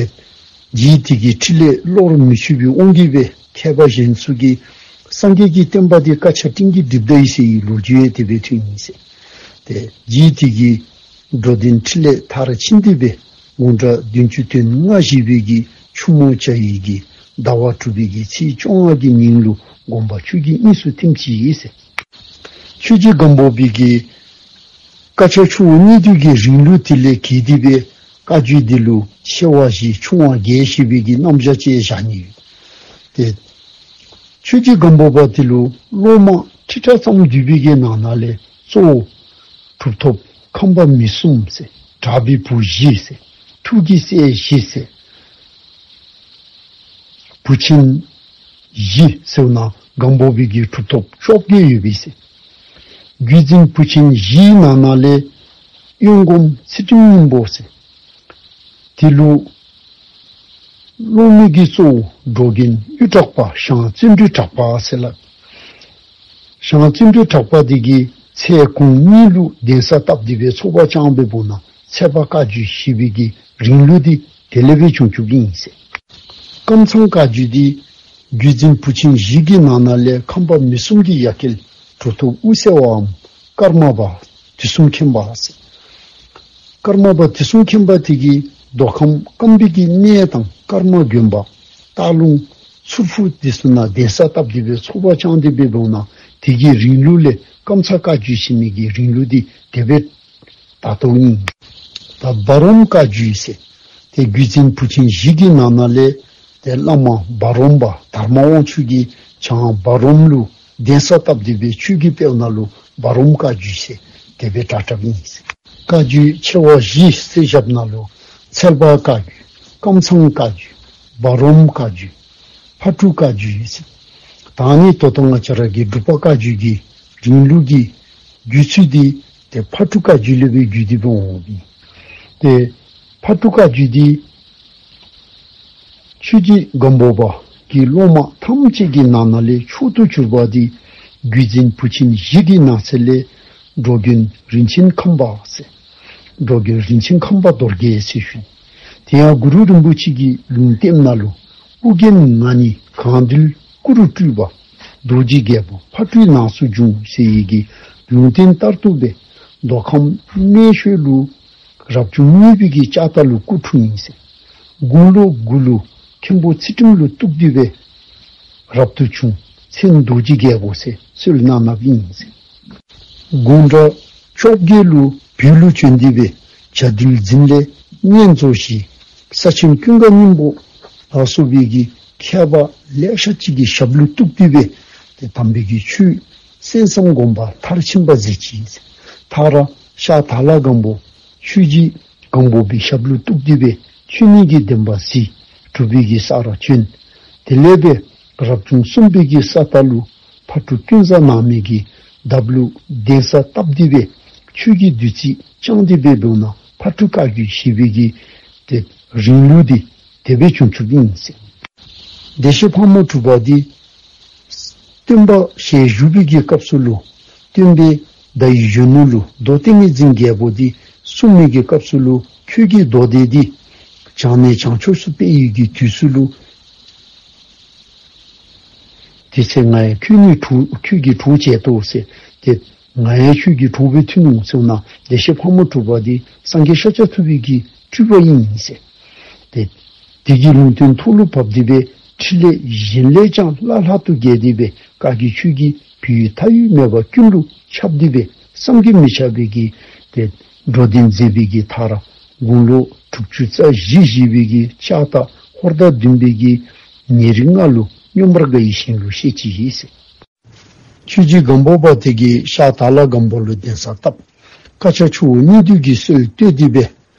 རྗེ་འདི་གི་འཕྲིན་ལས་བློར་མི་ཆུད་པའི་དབང་གིས་སྦེ་མཁས་པ་གཞན་ཚུ་གིས་སངས་རྒྱས་ཀྱི་བསྟན་པ་འདི་བཀའ་ཕྱག་སྤྲིན་གྱིས་བསྒྲིབས་ད་ཡི་ཟེར་བའི་ལོ་རྒྱུས་ཡང་དེ་སྦེ་ཐོན་ཡི་ཟེར། ཏེ་རྗེ་འདི་གི་འགྲོ་དོན་འཕྲིན་ལས་མཐར་ཕྱིན་ཏེ་སྦེ་དགུང་གྲངས་བདུན་ཅུ་དོན་ལྔ་བཞེས་པའི་གི་ཆུ་མོ་བྱ་ཡི་གི་ཟླ་བ་དྲུག་པའི་གི་ཚེས་བཅོ་ལྔ་གི་ཉིན་ལུ་དགོངས་པ་ཆོས་ཀྱི་དབྱིངས་སུ་ཐིམ་ཅི་ཡི་ཟེར། ཆོས་རྗེ་སྒམ་པོ་པའི་གི་བཀའ་ཕྱག་ཆུ་བོ་གཉིས་འདུས་ཀྱི་རིང་ལུགས་དེ་ལས་གྱེས་ཏེ་སྦེ་བཀའ་བརྒྱུད་འདི་ལུ་ཆེ་བ་བཞི་ཆུང་བ་བརྒྱད་ཞེས་པའི་གི་རྣམ་གཞག་ཅིག་བཞག་ནི་ཡོད། ཏེ་ཆོས་རྗེ་སྒམ་པོ་པ་འདི་ལུ་སློབ་མ་ཁྲི་ཕྲག་ཙམ་འདུས་པའི་གི་ནང་ན་ལས་གཙོ་བོ་གྲུབ་ཐོབ་ཁམས་པ་མི་གསུམ་ཟེར། གྲགས་པའི་བུ་བཞི་ཟེར། ཐུགས་ཀྱི་སྲས་བཞི་ཟེར། བུ་ཆེན་བཞི་ཟེར་ན་སྒམ་པོ་པའི་གི་གྲུབ་ཐོབ་བཅོ་བརྒྱད་ཡོད་པས་ཟེར། བརྒྱུད་འཛིན་བུ་ཆེན་བཞིའི་ནང་ན་ལས་གཡོན་སྒོམ་ཚུལ་ཁྲིམས་སྙིང་པོ་ཟེར། དེ་ལུ་སློབ་མའི་གི་གཙོ་བོ་འགྲོ་མགོན་གཡུ་བྲག་པ་ཞང་བརྩོན་འགྲུས་གྲགས་པ་ཟེར་ལགས། ཞང་བརྩོན་འགྲུས་གྲགས་པ་འདི་གིས་ཚལ་གུང་གཉིས་ལུ་གདན་ས་བཏབ་སྟེ་སྦེ་འཚོ་བ་བསྐྱངས་པའི་བར་ན་ཚལ་པ་བཀའ་བརྒྱུད་ཞེས་པའི་གི་རིང་ལུགས་འདི་དེ་ལས་སྦེ་བྱུང་བྱུངམ་ཨིན་ཟེར། ཀམ་ཚང་བཀའ་བརྒྱུད་འདི་བརྒྱུད་འཛིན་བུ་ཆེན་བཞི་གི་ནང་ན་ལས་ཁམས་པ་མི་གསུམ་གྱི་ཡ་གྱལ་གྲུབ་ཐོབ་དབུ་གསལ་བའམ་ཀརྨ་པ་དུས་གསུམ་མཁྱེན་པ་ཟེར། ཀརྨ་པ་དུས་གསུམ་མཁྱེན་པ་དེ་གིས་མདོ་ཁམས་ཀམ་པའི་གི་གནས་དང་ཀརྨ་དགོན་པ་སྟག་ལུང་མཚུར་ཕུ་དེ་ཚུ་ན་གདན་ས་བཏབ་སྟེ་སྦེ་འཚོ་བ་བསྐྱངས་ཏེ་སྦེ་འོང་ན་དེ་གི་རིང་ལུགས་ལས་ཀམ་ཚང་བཀའ་བརྒྱུད་ཟེར་མི་གི་རིང་ལུགས་འདི་དེ་སྦེ་དར་དོ་ཨིན། ད་འབའ་རོམ་བཀའ་བརྒྱུད་ཟེར། དེ་བརྒྱུད་འཛིན་བུ་ཆེན་བཞི་གི་ནང་ན་ལས་དེ་བླ་མ་འབའ་རོམ་པ་དར་མ་དབང་ཕྱུག་གིས་བྱང་འབའ་རོམ་ལུ་གདན་ས་བཏབ་སྟེ་སྦེ་ཆོས་ཀྱི་དཔལ་ནང་ལུ་འབའ་རོམ་བཀའ་བརྒྱུད་ཟེར་དེ་སྦེ་གྲགས་གྲགསཔ་ཨིན། བཀའ་བརྒྱུད་ཆེ་བ་བཞི་ཟེར་བཞགཔ་ནང་ལུ་ཚལ་པ་བཀའ་བརྒྱུད། ཀམ་ཚང་བཀའ་བརྒྱུད། འབའ་རོམ་བཀའ་བརྒྱུད། ཕག་གྲུ་བཀའ་བརྒྱུད་ཟེར། ད་ནི་ད་ལྟོ་ང་བཅས་ར་གི་འབྲུག་པ་བཀའ་བརྒྱུད་ཀྱི་རིང་ལུགས་ཀྱི་བརྒྱུད་ཚུལ་འདི་དེ་ཕག་གྲུ་བཀའ་བརྒྱུད་ལས་སྦེ་བརྒྱུད་དེ་སྦེ་འོང་བ་ཨིན། དེ་ཕག་གྲུ་བཀའ་བརྒྱུད་འདི་ཆོས་རྗེ་སྒམ་པོ་པ་གི་སློབ་མ་ཐམས་ཅད་ཀྱི་ནང་ན་ལས་མཆོག་ཏུ་གྱུར་པ་འདི་བརྒྱུད་འཛིན་བུ་ཆེན་བཞི་གི་ནང་ཚན་ལས་འགྲོ་མགོན་རིན་ཆེན་ཁམས་པ་ཟེར། འགྲོ་མགོན་རིན་ཆེན་ཁམས་པ་རྡོ་རྗེ་ཟེར་ཞུ། དེ་ཡང་གུ་རུ་རིན་པོ་ཆེ་གི་ལུང་བསྟན་ནང་ལུ་ཨོ་རྒྱན་ང་ནི་གང་འདུལ་སྐུ་རུ་སྤྲུལ་པ་རྡོ་རྗེ་རྒྱལ་པོ་ཕག་གྲུའི་ནགས་སུ་བྱོན་ཟེར་ཡི་གི་ལུང་བསྟན་ལྟར་དུ་སྦེ་མདོ་ཁམས་སྨད་ཤོད་ལུ་རབ་བྱུང་གཉིས་པའི་གི་ལྕགས་རྟ་ལུ་སྐུ་འཁྲུངས་ཡི་ཟེར། དགུང་ལོ་དགུ་ལུ་མཁན་པོ་ཚུལ་ཁྲིམས་ལུ་གཏུགས་ཏེ་སྦེ་རབ་ཏུ་བྱུང་མཚན་རྡོ་རྗེ་རྒྱལ་པོ་ཟེར་གསོལ་གནང་གནངམ་ཨིན་ཟེར། དགུང་གྲངས་བཅོ་བརྒྱད་ལུ་བོད་ལུ་བྱོན་ཏེ་སྦེ་བྱ་འདུལ་འཛིན་ལས་བསྙེན་རྫོགས་ཤིང་། ས་ཆེན་ཀུན་དགའ་སྙིང་པོ་ལ་སོགས་པའི་གི་མཁས་པ་ལེ་ཤ་ཅིག་གི་ཞབས་ལུ་གཏུགས་ཏེ་སྦེ་ཏེ་དམ་པའི་གི་ཆོས་གསན་བསམ་སྒོམ་པ་མཐར་ཕྱིན་པ་མཛད་ཅི། མཐར་ཤར་དྭགས་ལྷ་སྒམ་པོ་ཆོས་རྗེ་སྒམ་པོ་པའི་ཞབས་ལུ་གཏུགས་ཏེ་སྦེ་ཆོས་ཉིད་ཀྱི་བདེན་པ་གཟིགས། གྲུབ་པའི་གི་ས་ར་བྱོན། དེ་ལས་སྦེ་རབ་བྱུང་གསུམ་པའི་གི་ས་རྟ་ལུ་ཕ་གྲུ་ཀུན་བཟང་ནག་མོའི་གི་འདབས་ལུ་གདན་ས་བཏབ་སྟེ་སྦེ་ཆོས་ཀྱི་བདུད་རྩི་བཅངས་ཏེ་སྦེ་འབདཝ་ད་ཕ་གྲུ་བཀའ་བརྒྱུད་ཞེས་པའི་གི་ཏེ་རིང་ལུགས་འདི་དེ་སྦེ་བྱུང་བྱུངམ་ཨིན་ཟེར། བདེ་གཤེགས་ཕག་མོ་གྲུ་པ་འདི་སྟོན་པ་ཞལ་བཞུགས་པའི་གི་སྐབས་སུ་ལུ་སྟོན་པས་བརྡ་ཡི་གཞོན་ནུ་ལུ་མདོ་ཏིང་ངེ་འཛིན་རྒྱལ་པོ་འདི་གསུངས་མི་གི་སྐབས་སུ་ལུ་ཁྱོད་ཀྱིས་མདོ་སྡེ་འདི་བྱང་ནས་བྱང་ཕྱོགས་སུ་སྤེལ་ཡི་གི་དུས་སུ་ལུ། དེ་ཚེ་ང་ཡང་ཁྱོད་ནི་གྲོགས་ཁྱོད་ཀྱི་གྲོགས་བྱེད་དོ་ཟེར། ཏེ་ང་ཡང་ཁྱོད་ཀྱི་གྲོགས་སྦེ་ཐོན་འོང་ཟེར་ན་བདེ་གཤེགས་ཕག་མོ་གྲུ་པ་འདི་སངས་རྒྱས་ཤཱཀྱ་ཐུབ་པའི་གི་སྤྲུལ་པ་ཨིན་ཟེར། ཏེ་དེ་གི་ལུང་བསྟན་ཐོག་ལུ་བབས་ཏེ་སྦེ་ཕྲིན་ལས་གཞན་ལས་ཀྱང་བླ་ལྷག་ཏུ་རྒྱས་ཏེ་སྦེ་བཀའ་བརྒྱུད་ཆོས་ཀྱི་བོད་ཡུལ་མཐའ་དབུས་མེད་པ་ཀུན་ལུ་ཁྱབ་སྟེ་སྦེ་བསམ་གྱིས་མི་ཁྱབ་པའི་གི་ཏེ་འགྲོ་དོན་མཛད་པའི་གི་མཐར་དགུང་ལོ་དྲུག་ཅུ་རྩ་བཞི་བཞེས་པའི་གི་ལྕགས་རྟ་ཧོར་ཟླ་བདུན་པའི་གི་ཉེར་ལྔ་ལུ་མངོན་པར་དགའ་བའི་ཞིང་ལུ་གཤེགས་ཅི་ཨིན་ཟེར། ཆོས་རྗེ་སྒམ་པོ་པ་དེ་གིས་ཤར་དྭགས་ལྷ་སྒམ་པོ་ལུ་གདན་ས་བཏབ། བཀའ་ཕྱག་ཆུ་བོ་གཉིས་འདུས་ཀྱི་སྲོལ་བཏོད་དེ་སྦེ་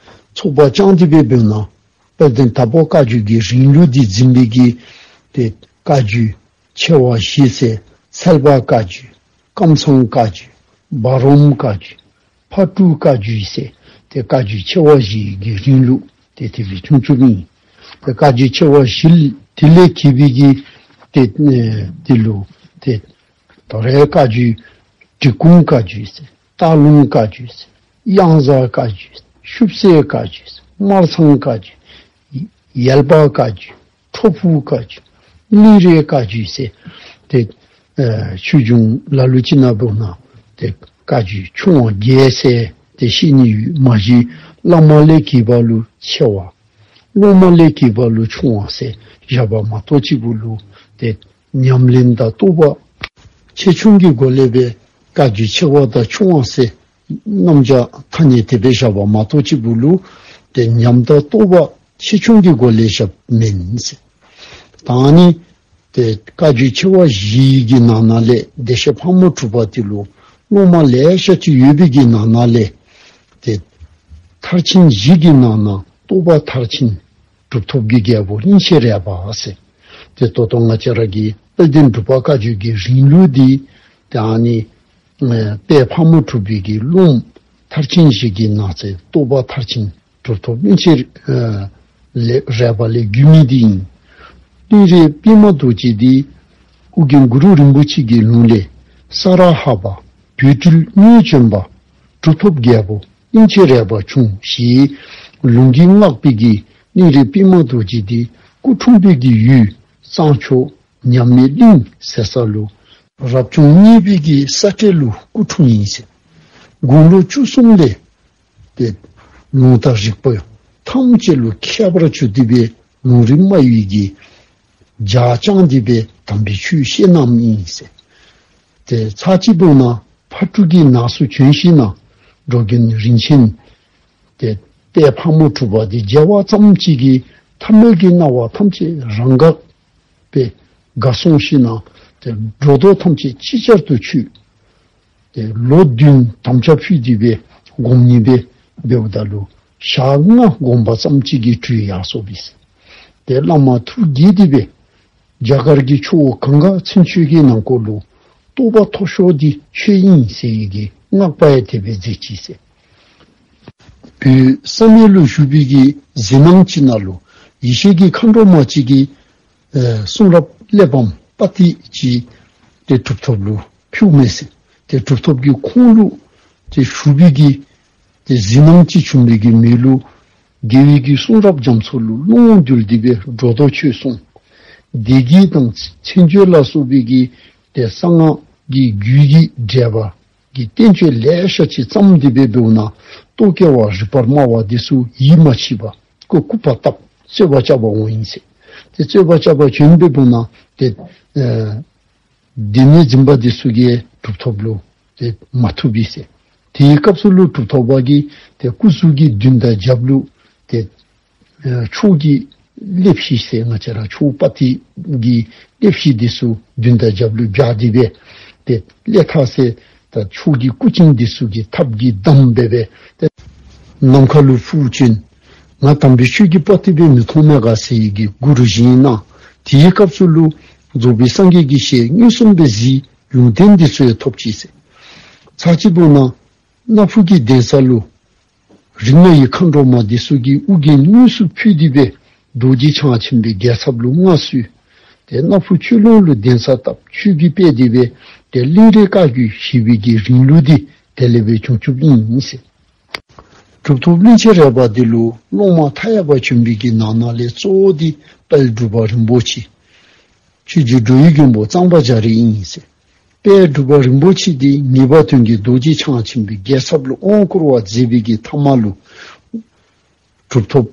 ཚོགས་པ་བསྐྱངས་ཏེ་སྦེ་འབདཝ་ད་དཔལ་ལྡན་དྭགས་པོ་བཀའ་བརྒྱུད་ཀྱི་རིང་ལུགས་འདི་འཛིན་པའི་གི་ཏེ་བཀའ་བརྒྱུད་ཆེ་བ་བཞི་ཟེར། ཚལ་པ་བཀའ་བརྒྱུད། ཀམ་ཚང་བཀའ་བརྒྱུད། འབའ་རོམ་བཀའ་བརྒྱུད། ཕག་གྲུ་བཀའ་བརྒྱུད་ཟེར་ཏེ་བཀའ་བརྒྱུད་ཆེ་བ་བཞི་གི་རིང་ལུགས་ཏེ་དེ་སྦེ་བྱུང་བྱུངམ་ཨིན། ཏེ་བཀའ་བརྒྱུད་ཆེ་བ་བཞི་དེ་ལས་གྱེས་པའི་གི་ཏེ་དེ་ལུ་ཏེ་དོ་རུང་བཀའ་བརྒྱུད་འབྲི་གུང་བཀའ་བརྒྱུད་ཟེར། སྟག་ལུང་བཀའ་བརྒྱུད་ཟེར། གཡང་གཟར་བཀའ་བརྒྱུད་ཟེར། ཤུབ་སེ་བཀའ་བརྒྱུད་ཟེར། སྨར་ཚང་བཀའ་བརྒྱུད། ཡལ་པ་བཀའ་བརྒྱུད། ཁྲོ་ཕུ་བཀའ་བརྒྱུད། གླིང་རས་བཀའ་བརྒྱུད་ཟེར། ཏེ་ཆོས་འབྱུང་ལ་ལུ་ཅིག་ནང་འབདཝ་ད་ཏེ་བཀའ་བརྒྱུད་ཆུང་བ་བརྒྱད་ཟེར་ཏེ་བཤད་ནི་ཡོད། མ་གཞི་བླ་མ་ལས་གྱེས་པ་ལུ་ཆེ་བ། སློབ་མ་ལས་གྱེས་པ་ལུ་ཆུང་བ་ཟེར་བཞག་པ་མ་གཏོགས་གཅིག་པུ་ལུ་ཏེ་ཉམས་ལེན་དང་རྟོགས་པ་ཆེ་ཆུང་གི་སྒོ་ལས་སྦེ་བཀའ་བརྒྱུད་ཆེ་བ་དང་ཆུང་བ་ཟེར་རྣམ་གཞག་ཐ་སྙད་དེ་སྦེ་བཞག་པ་མ་གཏོགས་གཅིག་པུ་ལུ་ཏེ་ཉམས་དང་རྟོགས་པ་ཆེ་ཆུང་གི་སྒོ་ལས་བཞགཔ་མེན་ཟེར། ད་ནི་ཏེ་བཀའ་བརྒྱུད་ཆེ་བ་བཞི་གི་ནང་ན་ལས་བདེ་གཤེགས་ཕག་མོ་གྲུ་པ་དེ་ལུ་སློབ་མ་ལེ་ཤ་ཅིག་ཡོད་པའི་གི་ནང་ན་ལས་ཏེ་མཐར་ཕྱིན་བཞི་གི་ནང་ན་རྟོགས་པ་མཐར་ཕྱིན་གྲུབ་ཐོབ་ཀྱི་རྒྱལ་པོ་གླིང་ཆེན་རས་པ་ཟེར། ཏེ་ད་ལྟོ་ང་བཅས་ར་གི་དཔལ་ལྡན་འབྲུག་པ་བཀའ་བརྒྱུད་ཀྱི་རིང་ལུགས་འདི་ཏེ་ཨ་ནི་དཔལ་ཕག་མོ་གྲུ་པའི་གི་སློབ་མཐར་ཕྱིན་བཞི་གི་ནང་ཚན་རྟོགས་པ་མཐར་ཕྱིན་གྲུབ་ཐོབ་གླིང་ཆེན་རས་པ་ལས་བརྒྱུད་མི་འདི་ཨིན། གླིང་རས་པདྨ་རྡོ་རྗེ་འདི་ཨོ་རྒྱན་གུ་རུ་རིན་པོ་ཆེ་གི་ལུང་ལས་ས་ར་ཧ་པ་བོད་སྤྲུལ་གཉོས་བྱོན་པ་གྲུབ་ཐོབ་རྒྱལ་པོ་གླིང་ཆེན་རས་པ་བྱུང་ཞེས་ལུང་གིས་བསྔགས་པའི་གི་གླིང་རས་པདྨ་རྡོ་རྗེ་འདི་སྐུ་འཁྲུངས་པའི་གི་ཡུལ་གཙང་ཕྱོགས་མཉམ་མེད་གླིང་ཟེར་ས་ལུ་རབ་བྱུང་གཉིས་པའི་གི་ས་སྤྲེལ་ལུ་སྐུ་འཁྲུངས་ཡི་ཟེར། དགུང་ལོ་བཅུ་གསུམ་ལས་ཏེ་ལུང་དང་རིགས་པ་ཐམས་ཅད་ལུ་མཁས་པར་གྱུར་ཏེ་སྦེ་ལུང་རིགས་སྨྲ་བའི་གི་ལྗགས་བརྐྱངས་ཏེ་སྦེ་དམ་པའི་ཆོས་བཤད་གནངམ་ཨིན་ཟེར། ཏེ་ཚར་གཅིག་འབདཝ་ད་ཕག་གྲུ་གི་ནགས་སུ་བྱོན་ཞིནམ་ལས་འགྲོ་མགོན་རིན་ཆེན་ཏེ་དཔལ་ཕག་མོ་གྲུ་པ་འདི་མཇལ་བ་ཙམ་གཅིག་གིས་ཐ་མལ་གྱི་སྣང་བ་ཐམས་ཅད་རང་འགགས་པས་འགགས་སོང་ཞིནམ་ལས་ཏེ་སྒྲོ་འདོགས་ཐམས་ཅད་ཅིག་ཅར་དུ་ཆོད། ཏེ་ལོ་བདུན་དམ་བཅའ་ཕུལ་ཏེ་སྦེ་སྒོམ་ནི་སྦེ་འབདཝ་ད་ལུ་ཞག་ལྔ་བསྒོམས་པ་ཙམ་གཅིག་གིས་གྲོལ་ཡར་སོ་པས། ཏེ་བླ་མ་ཐུགས་དགྱེས་ཏེ་སྦེ་རྒྱ་གར་གྱི་ཆུ་བོ་གངྒཱ་ཚུན་ཆད་ཀྱི་ནང་འཁོད་ལུ་རྟོགས་པ་མཐོ་ཤོས་འདི་ཁྱོད་ཨིན་ཟེར་བའི་གི་བསྔགས་པ་ཡང་དེ་སྦེ་མཛད་ཅི་ཟེར། བོད་བསམ་ཡས་ལུ་བཞུགས་པའི་གི་གཟིགས་སྣང་ཅིག་ནང་ལུ་ཡེ་ཤེས་ཀྱི་མཁའ་འགྲོ་མ་ཅིག་གིས་ཨེ་གསུང་རབ་གླེགས་བམ་པོ་ཏི་ཅིག་ཏེ་གྲུབ་ཐོབ་ལུ་ཕུལཝ་མས་ཟེར། ཏེ་གྲུབ་ཐོབ་ཀྱིས་ཁོང་ལུ་ཏེ་ཞུ་བའི་གི་ཏེ་གཟིགས་སྣང་ཅིག་བྱུང་བའི་གི་མོད་ལུ་རྒྱལ་བའི་གི་གསུང་རབ་རྒྱ་མཚོ་ལུ་ཀློང་བསྒྱུར་ཏེ་སྦེ་སྒྲོ་འདོགས་ཆོད་སོང་། སྡེ་དགེ་དང་མཚན་བརྗོད་ལ་སོགས་པའི་གི་ཏེ་གསང་སྔགས་ཀྱི་རྒྱུད་ཀྱི་འགྲེལ་པ་གི་བསྟན་བཅོས་ལེ་ཤ་ཅིག་བརྩམས་ཏེ་སྦེ་འབདཝ་ད་རྟོག་གེ་བ་རིག་པར་སྨྲ་བ་འདི་ཚུ་ཡིད་མ་ཆེས་པར་ཁོ་སྐུར་པ་བཏབ་རྩོད་པ་རྐྱབ་པར་འོང་ཡི་ཟེར། ཏེ་རྩོད་པ་རྐྱབ་པར་བྱོན་སྦེ་འབདཝ་ད་ཏེ་ཨེ་སྡེ་སྣོད་འཛིན་པ་འདི་ཚུ་གིས་གྲུབ་ཐོབ་ལུ་ དེ་མ་ཐུབ་པས་ཟེར། དེའི་སྐབས་སུ་ལུ་གྲུབ་ཐོབ་པ་གིས་དེ་སྐུ་གཟུགས་ཀྱི་མདུན་དང་རྒྱབ་ལུ་དེ་ཕྱོགས་ཀྱི་ཀླད་ཕྱེ་ཟེར། ང་བཅས་ར་ཕྱོགས་པ་ཏི་གི་ཀླད་ཕྱེ་འདི་ཚུ་མདུན་དང་རྒྱབ་ལུ་སྦྱར་ཏེ་སྦེ་དེ་ཀླད་ཐག་ཟེར། ད་ཕྱོགས་ཀྱི་སྐུ་ཅན་འདི་ཚུ་གི་ཐབ་ཀྱིས་བསྡམས་སྦེ་སྦེ་དེ་ནམ་མཁའ་ལུ་འཕུར་བྱོན། ང་དམ་པའི་ཆོས་ཀྱི་དཔའ་རྟུལ་སྦེ་མི་མཐོང་མས་ག་ཟེར་བའི་གི་མགུར་བཞེངས་གནང་། དེའི་སྐབས་སུ་ལུ་རྫོགས་པའི་སངས་རྒྱས་ཀྱི་ཞལ་མངོན་སུམ་སྦེ་གཟིགས། ལུང་བསྟན་འདི་ཚུ་ཡང་ཐོབ་ཅི་ཟེར། ཚར་གཅིག་འབདཝ་ན་སྣ་ཕུ་གི་གདན་ས་ལུ་རིགས་ལྔ་ཡི་མཁའ་འགྲོ་མ་འདི་ཚུ་གིས་ཨོ་རྒྱན་དངོས་སུ་ཕུལ་ཏེ་སྦེ་རྡོ་རྗེ་འཆང་ཆེན་པོའི་རྒྱལ་ཚབ་ལུ་མངའ་གསོལ། དེ་སྣ་ཕུ་ཆོས་ལུང་ལུ་གདན་ས་བཏབ། ཆོས་བརྒྱུད་སྤེལ་ཏེ་སྦེ་དེ་གླིང་རས་བཀའ་བརྒྱུད་ཞེས་པའི་གི་རིང་ལུགས་འདི་དེ་ལས་སྦེ་བྱུང་བྱུངམ་ཨིན་ཟེར། གྲུབ་ཐོབ་གླིང་ཆེན་རས་པ་འདི་ལུ་སློབ་མ་མཐའ་ཡས་པ་བྱོན་པའི་གི་ནང་ན་ལས་གཙོ་བོ་འདི་དཔལ་འབྲུག་པ་རིན་པོ་ཆེ། ཆོས་རྗེ་འགྲོ་བའི་མགོན་པོ་གཙང་པ་རྒྱ་རས་ཨིན་ཟེར། དཔལ་འབྲུག་པ་རིན་པོ་ཆེ་འདི་ངེས་པ་དོན་གྱི་རྡོ་རྗེ་འཆང་ཆེན་པོའི་རྒྱལ་ཚབ་ལུ་དབང་བསྐུར་བ་མཛད་པའི་གི་ཐ་མ་ལུ་གྲུབ་ཐོབ་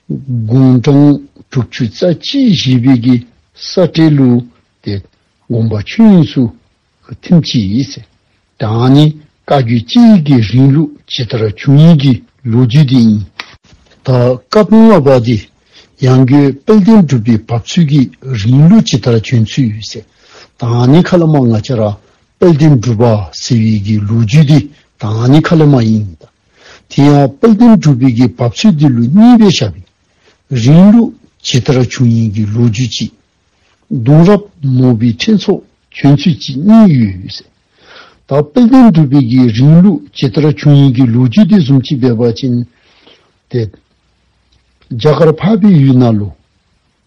དགུང་གྲངས་དྲུག་ཅུ་རྩ་གཅིག་བཞེས་པའི་གི་ས་སྤྲེལ་ལུ་དེ་དགོངས་པ་ཆོས་དབྱིངས་སུ་ཐིམ་ཅི་ཨིན་ཟེར། ད་ནི་བཀའ་བརྒྱུད་སྤྱི་ཡི་གི་རིང་ལུགས་ཇི་ལྟར་བྱུང་ཡིན་གྱི་ལོ་རྒྱུས་འདི་ཨིན། ད་སྐབས་ལྔ་པ་འདི་ཡང་སྒོས་དཔལ་ལྡན་འབྲུག་པའི་བབས་ཚུལ་གྱི་རིང་ལུགས་ཇི་ལྟར་བྱུང་ཚུལ་ཟེར། ད་ནི་ཁ་ལ་མ་ང་བཅས་ར་དཔལ་ལྡན་འབྲུག་པ་ཟེར་བའི་གི་ལོ་རྒྱུས་འདི་ད་ནི་ཁ་ལ་མ་ཨིན། ད་དེ་ཡང་དཔལ་ལྡན་འབྲུག་པའི་གི་བབས་ཚུལ་འདི་ལུ་གཉིས་སྦེ་བཞག་པས། རིང་ལུགས་ཇི་ལྟར་བྱུང་ཡིན་གྱི་ལོ་རྒྱུས་གཅིག། གདུང་རབས་མོ་པའི་ཕྲེང་ཚོགས་བྱོན་ཚུལ་གཅིག་གཉིས་ཡོད་ཟེར། ད་དཔལ་ལྡན་འབྲུག་པའི་གི་རིང་ལུགས་ཇི་ལྟར་བྱུང་ཡིན་གྱི་ལོ་རྒྱུས་དེ་བཟུམ་ཅིག་འབད་བ་ཅིན་དེ་རྒྱ་གར་འཕགས་པའི་ཡུལ་ནང་ལུ་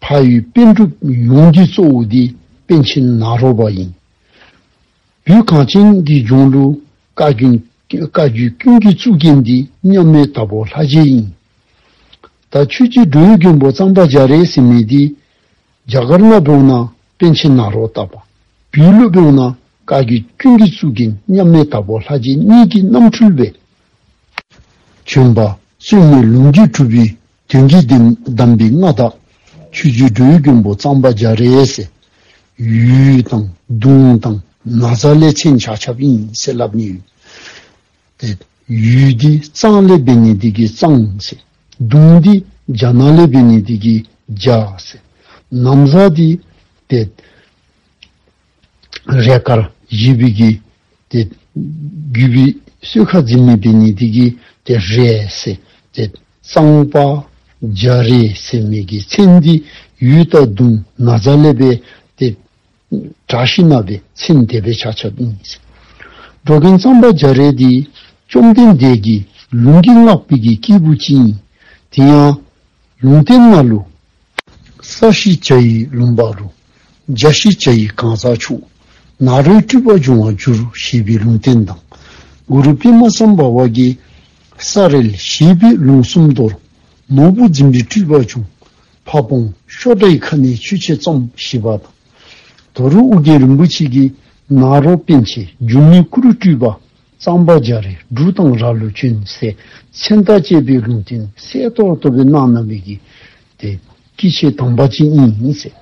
འཕགས་ཡུལ་པཎ་གྲུབ་ཡོངས་ཀྱི་གཙོ་བོ་འདི་པཎ་ཆེན་ནཱ་རོ་པ་ཨིན། བོད་གངས་ཅན་གྱི་ལྗོངས་ལུ་བཀའ་བརྒྱུད་བཀའ་བརྒྱུད་ཀུན་གྱི་གཙུག་རྒྱན་འདི་མཉམ་མེད་དྭགས་པོ་ལྷ་རྗེ་ཨིན། ད་ཆོས་རྗེ་འགྲོ་བའི་མགོན་པོ་གཙང་པ་རྒྱ་རས་ཟེར་མི་འདི་རྒྱ་གར་ནང་འབདཝ་ན་པཎ་ཆེན་ནཱ་རོ་ཏ་པ། བོད་ལུ་འབདཝ་ན་བཀའ་བརྒྱུད་ཀུན་གྱི་གཙུག་རྒྱན་མཉམ་མེད་དྭགས་པོ་ལྷ་རྗེ་གཉིས་ཀྱི་རྣམ་འཕྲུལ་སྦེ་བྱོན་པ། བཙུན་མའི་ལུང་གིས་གྲུབ་པའི་དོན་གྱི་གདམས་པའི་མངའ་བདག་ཆོས་རྗེ་འགྲོ་བའི་མགོན་པོ་གཙང་པ་རྒྱ་རས་ཟེར། ཡུལ་དང་གདུང་དང་ན་བཟའ་ལས་མཚན་ཆ་ཁྱབ་ཨིན་ཟེར་སླབ་ནི་ཡོད། དེ་ཡུལ་འདི་གཙང་ལས་འབད་ནི་འདི་གིས་གཙང་ཟེར། གདུང་འདི་རྒྱ་ནག་ལས་འབད་ནི་འདི་གིས་རྒྱ་ཟེར། ན་བཟའ་འདི་དེ་རས་དཀར་ཞེས་པའི་གི་དེ་རྒྱུད་པའི་གསོལ་ཁ་འཛིན་མི་འབད་ནི་འདི་གིས་དེ་རས་ཟེར། དེ་གཙང་པ་རྒྱ་རས་ཟེར་མི་གི་མཚན་འདི་ཡུལ་དང་གདུང་ན་བཟའ་ལས་འབད་དེ་དྲག་ཤི་ན་བའི་མཚན་དེ་སྦེ་ཆ་ཁྱབ་ཨིན། འགྲོ་མགོན་གཙང་པ་རྒྱ་རས་འདི་བཅོམ་ལྡན་འདས་ཀྱི་ལུང་གིས་བསྔགས་པའི་གི་སྐྱེས་བུ་ཅིག་ཨིན། དེ་ཡང་ལུང་བསྟན་ནང་ལུ། ས་གཞི་བྱ་ཡི་ལུང་པ་རུ། རྒྱ་གཞི་བྱ་ཡི་གང་ཟག་མཆོག་ནཱ་རོའི་སྤྲུལ་པར་འབྱུང་བར་འགྱུར་ཞེས་པའི་ལུང་བསྟན་དང་། གུ་རུ་པདྨ་སམྦྷ་ཝ་གིས་ས་རལ་ཞེས་པའི་ལུང་གསུམ་མདོར། ནོར་བུ་འཛིན་པའི་སྤྲུལ་པར་བྱུང་། ཕ་བོང་ཤོ་ཌ་ཡི་ཁ་ནས་ཆོས་ཆེན་བརྩམས་ཞེས་པ་དང་། དོ་རུང་ཨོ་རྒྱན་རིན་པོ་ཆེ་གིས་ནཱ་རོ་པཎ་ཆེན་སྒྱུ་མའི་སྐུ་རུ་སྤྲུལ་པ་གཙང་པ་རྒྱ་རས་འབྲུག་དང་ར་ལུ་བྱོན་ཟེར་མཚན་རྟགས་བཅས་པའི་ལུང་བསྟན་གསལ་ཏོག་ཏོ་སྦེ་གནང་གནང་བའི་གི་དེ་སྐྱེས་ཆེན་དམ་པ་ཅིག་ཨིན་ཟེར།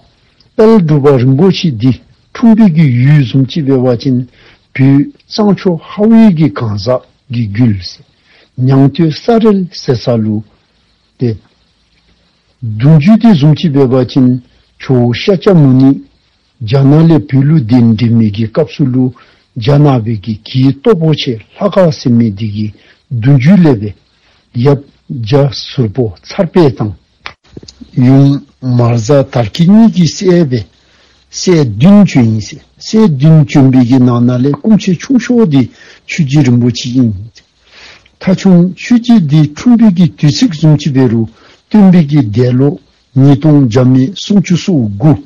དཔལ་འབྲུག་པ་རིན་པོ་ཆེ་འདི་འཁྲུངས་པའི་གི་ཡུལ་བཟུམ་ཅིག་འབད་བ་ཅིན་བོད་གཙང་ཕྱོགས་ཧཱ་ཝེ་གི་གང་ཟག་གི་རྒྱུད་ཟེར། ཉང་སྟོད་ས་རལ་ཟེར་ས་ལུ་དེ། གདུང་རྒྱུད་དེ་བཟུམ་ཅིག་འབད་བ་ཅིན་ཇོ་བོ་ཤཱཀྱ་མུ་ནི་རྒྱ་ནག་ལས་བོད་ལུ་གདན་འདྲེན་མི་གི་སྐབས་སུ་ལུ་རྒྱ་ནག་པའི་གི་གྱད་སྟོབས་པོ་ཆེ་ལྷ་ཁང་ཟེར་མི་འདི་གི་གདུང་རྒྱུད་ལས་སྦེ་ཡབ་རྒྱ་ཟུར་པོ་ཚར་པེ་དང་། ཡུམ་མར་ཛ་དར་ཀི་གཉིས་ཀྱི་སྲས་སྦེ་སྲས་བདུན་བྱོན་ཡི་ཟེར། སྲས་བདུན་བྱོན་པའི་གི་ནང་ན་ལས་སྐུ་མཆེད་ཆུང་ཤོས་འདི་ཆོས་རྗེ་རིན་པོ་ཆེ་ཨིན། ཐ་ཆུང་ཆོས་རྗེ་འདི་འཁྲུངས་པའི་གི་དུས་ཚིགས་བཟུམ་ཅིག་འབད་རུང་སྟོན་པའི་གི་འདས་ལོ་ཉིས་སྟོང་བརྒྱ་མེད་སུམ་ཅུ་སོ་དགུ།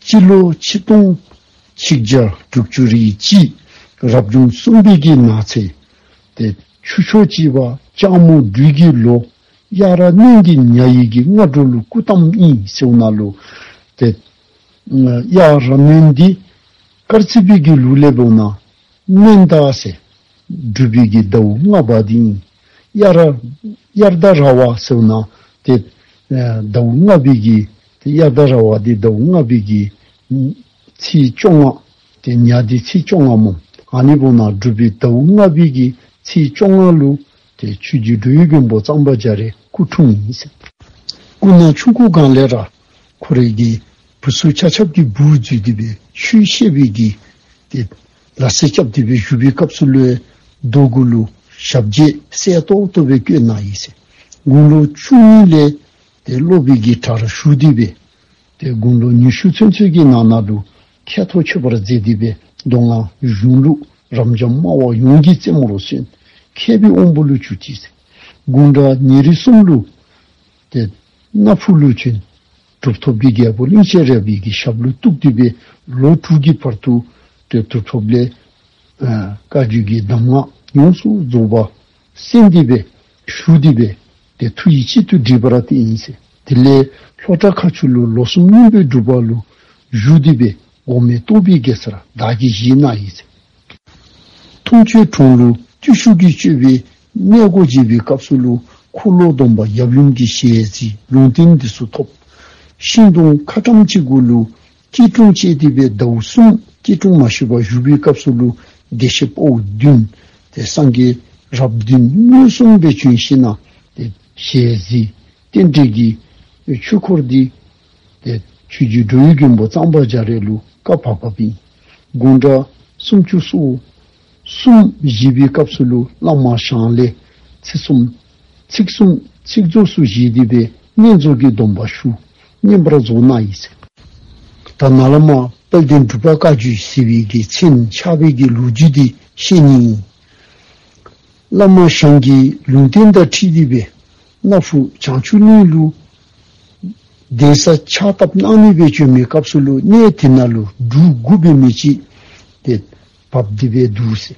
སྤྱི་ལོ་ཆིག་སྟོང་ཆིག་བརྒྱ་དྲུག་ཅུ་རེ་གཅིག། རབ་བྱུང་གསུམ་པའི་གི་ནག་ཚེས། དེ་ཆུ་ཕྱོགས་གཅིག་པ་ལྕགས་མོ་སྦྲུལ་གྱི་ལོ། གཡག་ར་གནོན་གྱི་ཉ་ཡི་གི་སྔ་དྲོ་ལུ་སྐུ་བལྟམས་ཨིན་ཟེར་བ་ནང་ལུ། དེ་གཡག་ར་གནོན་འདི་སྐར་རྩིས་པའི་གི་ལུགས་ལས་འབདཝ་ན། གནོན་ཟླ་ཟེར། སྦྲུལ་པའི་གི་ཟླཝ་ལྔ་པ་འདི་ཨིན། དབྱར་དབྱར་ཟླ་ར་བ་ཟེར་བ་ན་དེ་ཟླཝ་ལྔ་པའི་གི་དེ་དབྱར་ཟླ་ར་བ་འདི་ཟླཝ་ལྔ་པའི་གི་ཚེས་བཅོ་ལྔ། དེ་ཉ་འདི་ཚེས་བཅོ་ལྔ་མོ། ཨ་ནི་བོ་ན་སྒྲུབ་པའི་ཟླ་བ་ལྔ་པའི་གི་ཚེས་བཅོ་ལྔ་ལུ་ཏེ་ཆོས་རྗེ་འགྲོ་བའི་མགོན་པོ་གཙང་པ་རྒྱ་རས་སྐུ་འཁྲུངས་ཡི་ཟེར། སྐུ་ན་ཆུང་ཀུ་སྒང་ལས་ར་ཁོ་རའི་གི་བུ་ཚུ་ཆ་ཁྱབ་ཀྱི་བུ་བརྫུས་ཏེ་སྦེ་ཆོས་བཤད་པའི་གི་ཏེ་ལ་སེ་རྐྱབ་སྟེ་སྦེ་བཞུགས་པའི་སྐབས་སུ་ལུ་རྡོ་གུ་ལུ་ཞབས་རྗེས་གསལ་ཏོག་ཏོ་སྦེ་བཀོད་གནང་ཡི་ཟེར། དགུང་ལོ་བཅུ་གཉིས་ལས་ཏེ་སློབ་དཔོན་གྱི་གྲྭར་ཞུགས་ཏེ་སྦེ་ཏེ་དགུང་ལོ་ཉི་ཤུ་ཚུན་ཚོད་ཀྱི་ནང་ན་ལུ་ཁྱད་ཐོག་ཆོད་པར་མཛད་དེ་སྦེ་མདོ་སྔགས་གཞུང་ལུགས་རབ་འབྱམས་སྨྲ་བ་ཡོངས་ཀྱི་རྩེ་མོར་སོན། མཁས་པའི་དབང་པོ་ལུ་གྱུར་ཅི་ཟེར། དགུང་གྲངས་ཉེར་གསུམ་ལུ་ཏེ་སྣ་ཕུ་ལུ་བྱོན། གྲུབ་ཐོབ་ཀྱི་རྒྱལ་པོ་གླིང་ཆེན་རས་པའི་གི་ཞབས་ལུ་གཏུགས་ཏེ་སྦེ་ལོ་དྲུག་གི་བར་དུ་ཏེ་གྲུབ་ཐོབ་ལས་ཨ་བཀའ་བརྒྱུད་ཀྱི་གདམས་ངག་ཡོངས་སུ་རྫོགས་པ་གསན་ཏེ་སྦེ་ཞུ་སྟེ་སྦེ་ཏེ་མཐུ་ཡིས་གཅིག་ཏུ་དྲིལ་བར་བསྟན་ཡི་ཟེར། དེ་ལས་ལྷོ་བྲག་མཁར་ཆུ་ལུ་ལོ་གསུམ་སྙིང་པོའི་སྒྲུབ་པ་ལུ་བཞུགས་ཏེ་སྦེ་འགོག་མེད་རྟོགས་པའི་རྒྱལ་སར་བདག་གིས་བཞེས་གནང་ཡི་ཟེར། ཐུང་ཆོས་གྲོང་ལུ་བརྟུལ་ཞུགས་ཀྱི་སྤྱོད་པའི་གནས་སྒོ་འབྱེད་པའི་སྐབས་སུ་ལུ་འཁོར་ལོ་སྡོམ་པ་ཡབ་ཡུམ་གྱི་ཞལ་གཟིགས་ལུང་བསྟན་འདི་ཚུ་ཐོབ། ཤིང་སྡོང་ཁ་ཊྭཱཾ་ཅིག་གུ་ལུ་སྐྱིལ་ཀྲུང་བཅས་ཏེ་སྦེ་ཟླཝ་གསུམ་སྐྱིལ་ཀྲུང་མ་བཞུགས་པར་བཞུགས་པའི་སྐབས་སུ་ལུ་བདེ་གཤེགས་དཔའ་བོ་བདུན་ཏེ་སངས་རྒྱས་རབས་བདུན་མངོན་སུམ་སྦེ་བྱོན་ཞིནམ་ལས་ཏེ་ཞལ་གཟིགས་རྟེན་འབྲེལ་གྱི་ཆོས་འཁོར་འདི་ཏེ་ཆོས་རྗེ་འགྲོ་བའི་མགོན་པོ་གཙང་པ་རྒྱ་རས་ལུ་བཀའ་བབས་པ་ཨིན། དགུང་གྲངས་སུམ་ཅུ་སོ་གསུམ་བཞེས་པའི་སྐབས་སུ་ལུ་བླ་མ་ཞང་ལས་ཚིག་གསུམ་ཚིག་གསུམ་ཚིག་རྫོགས་སུ་བཞེས་ཏེ་སྦེ་བསྙེན་རྫོགས་ཀྱི་སྡོམ་པ་ཞུ་བསྙེན་པར་རྫོགས་གནང་ཡི་ཟེར། ད་ནཱ་བླ་མ་དཔལ་ལྡན་འབྲུག་པ་བཀའ་བརྒྱུད་ཟེར་བའི་གི་མཚན་ཆགས་པའི་གི་ལོ་རྒྱུས་འདི་བཤད་ནི་ཨིན། བླ་མ་ཞང་གིས་ལུང་བསྟན་དང་འཁྲིལ་ཏེ་སྦེ་སྣ་ཕུ་བྱང་ཆུབ་གླིང་ལུ་གདན་ས་ཕྱག་བཏབ་གནང་ནི་སྦེ་བྱོན་མི་སྐབས་སུ་ལུ་གནས་དེ་ན་ལུ་འབྲུག་དགུ་སྦེ་མི་ཅིག་ཏེ་བབས་ཏེ་སྦེ་འདུག་ཟེར།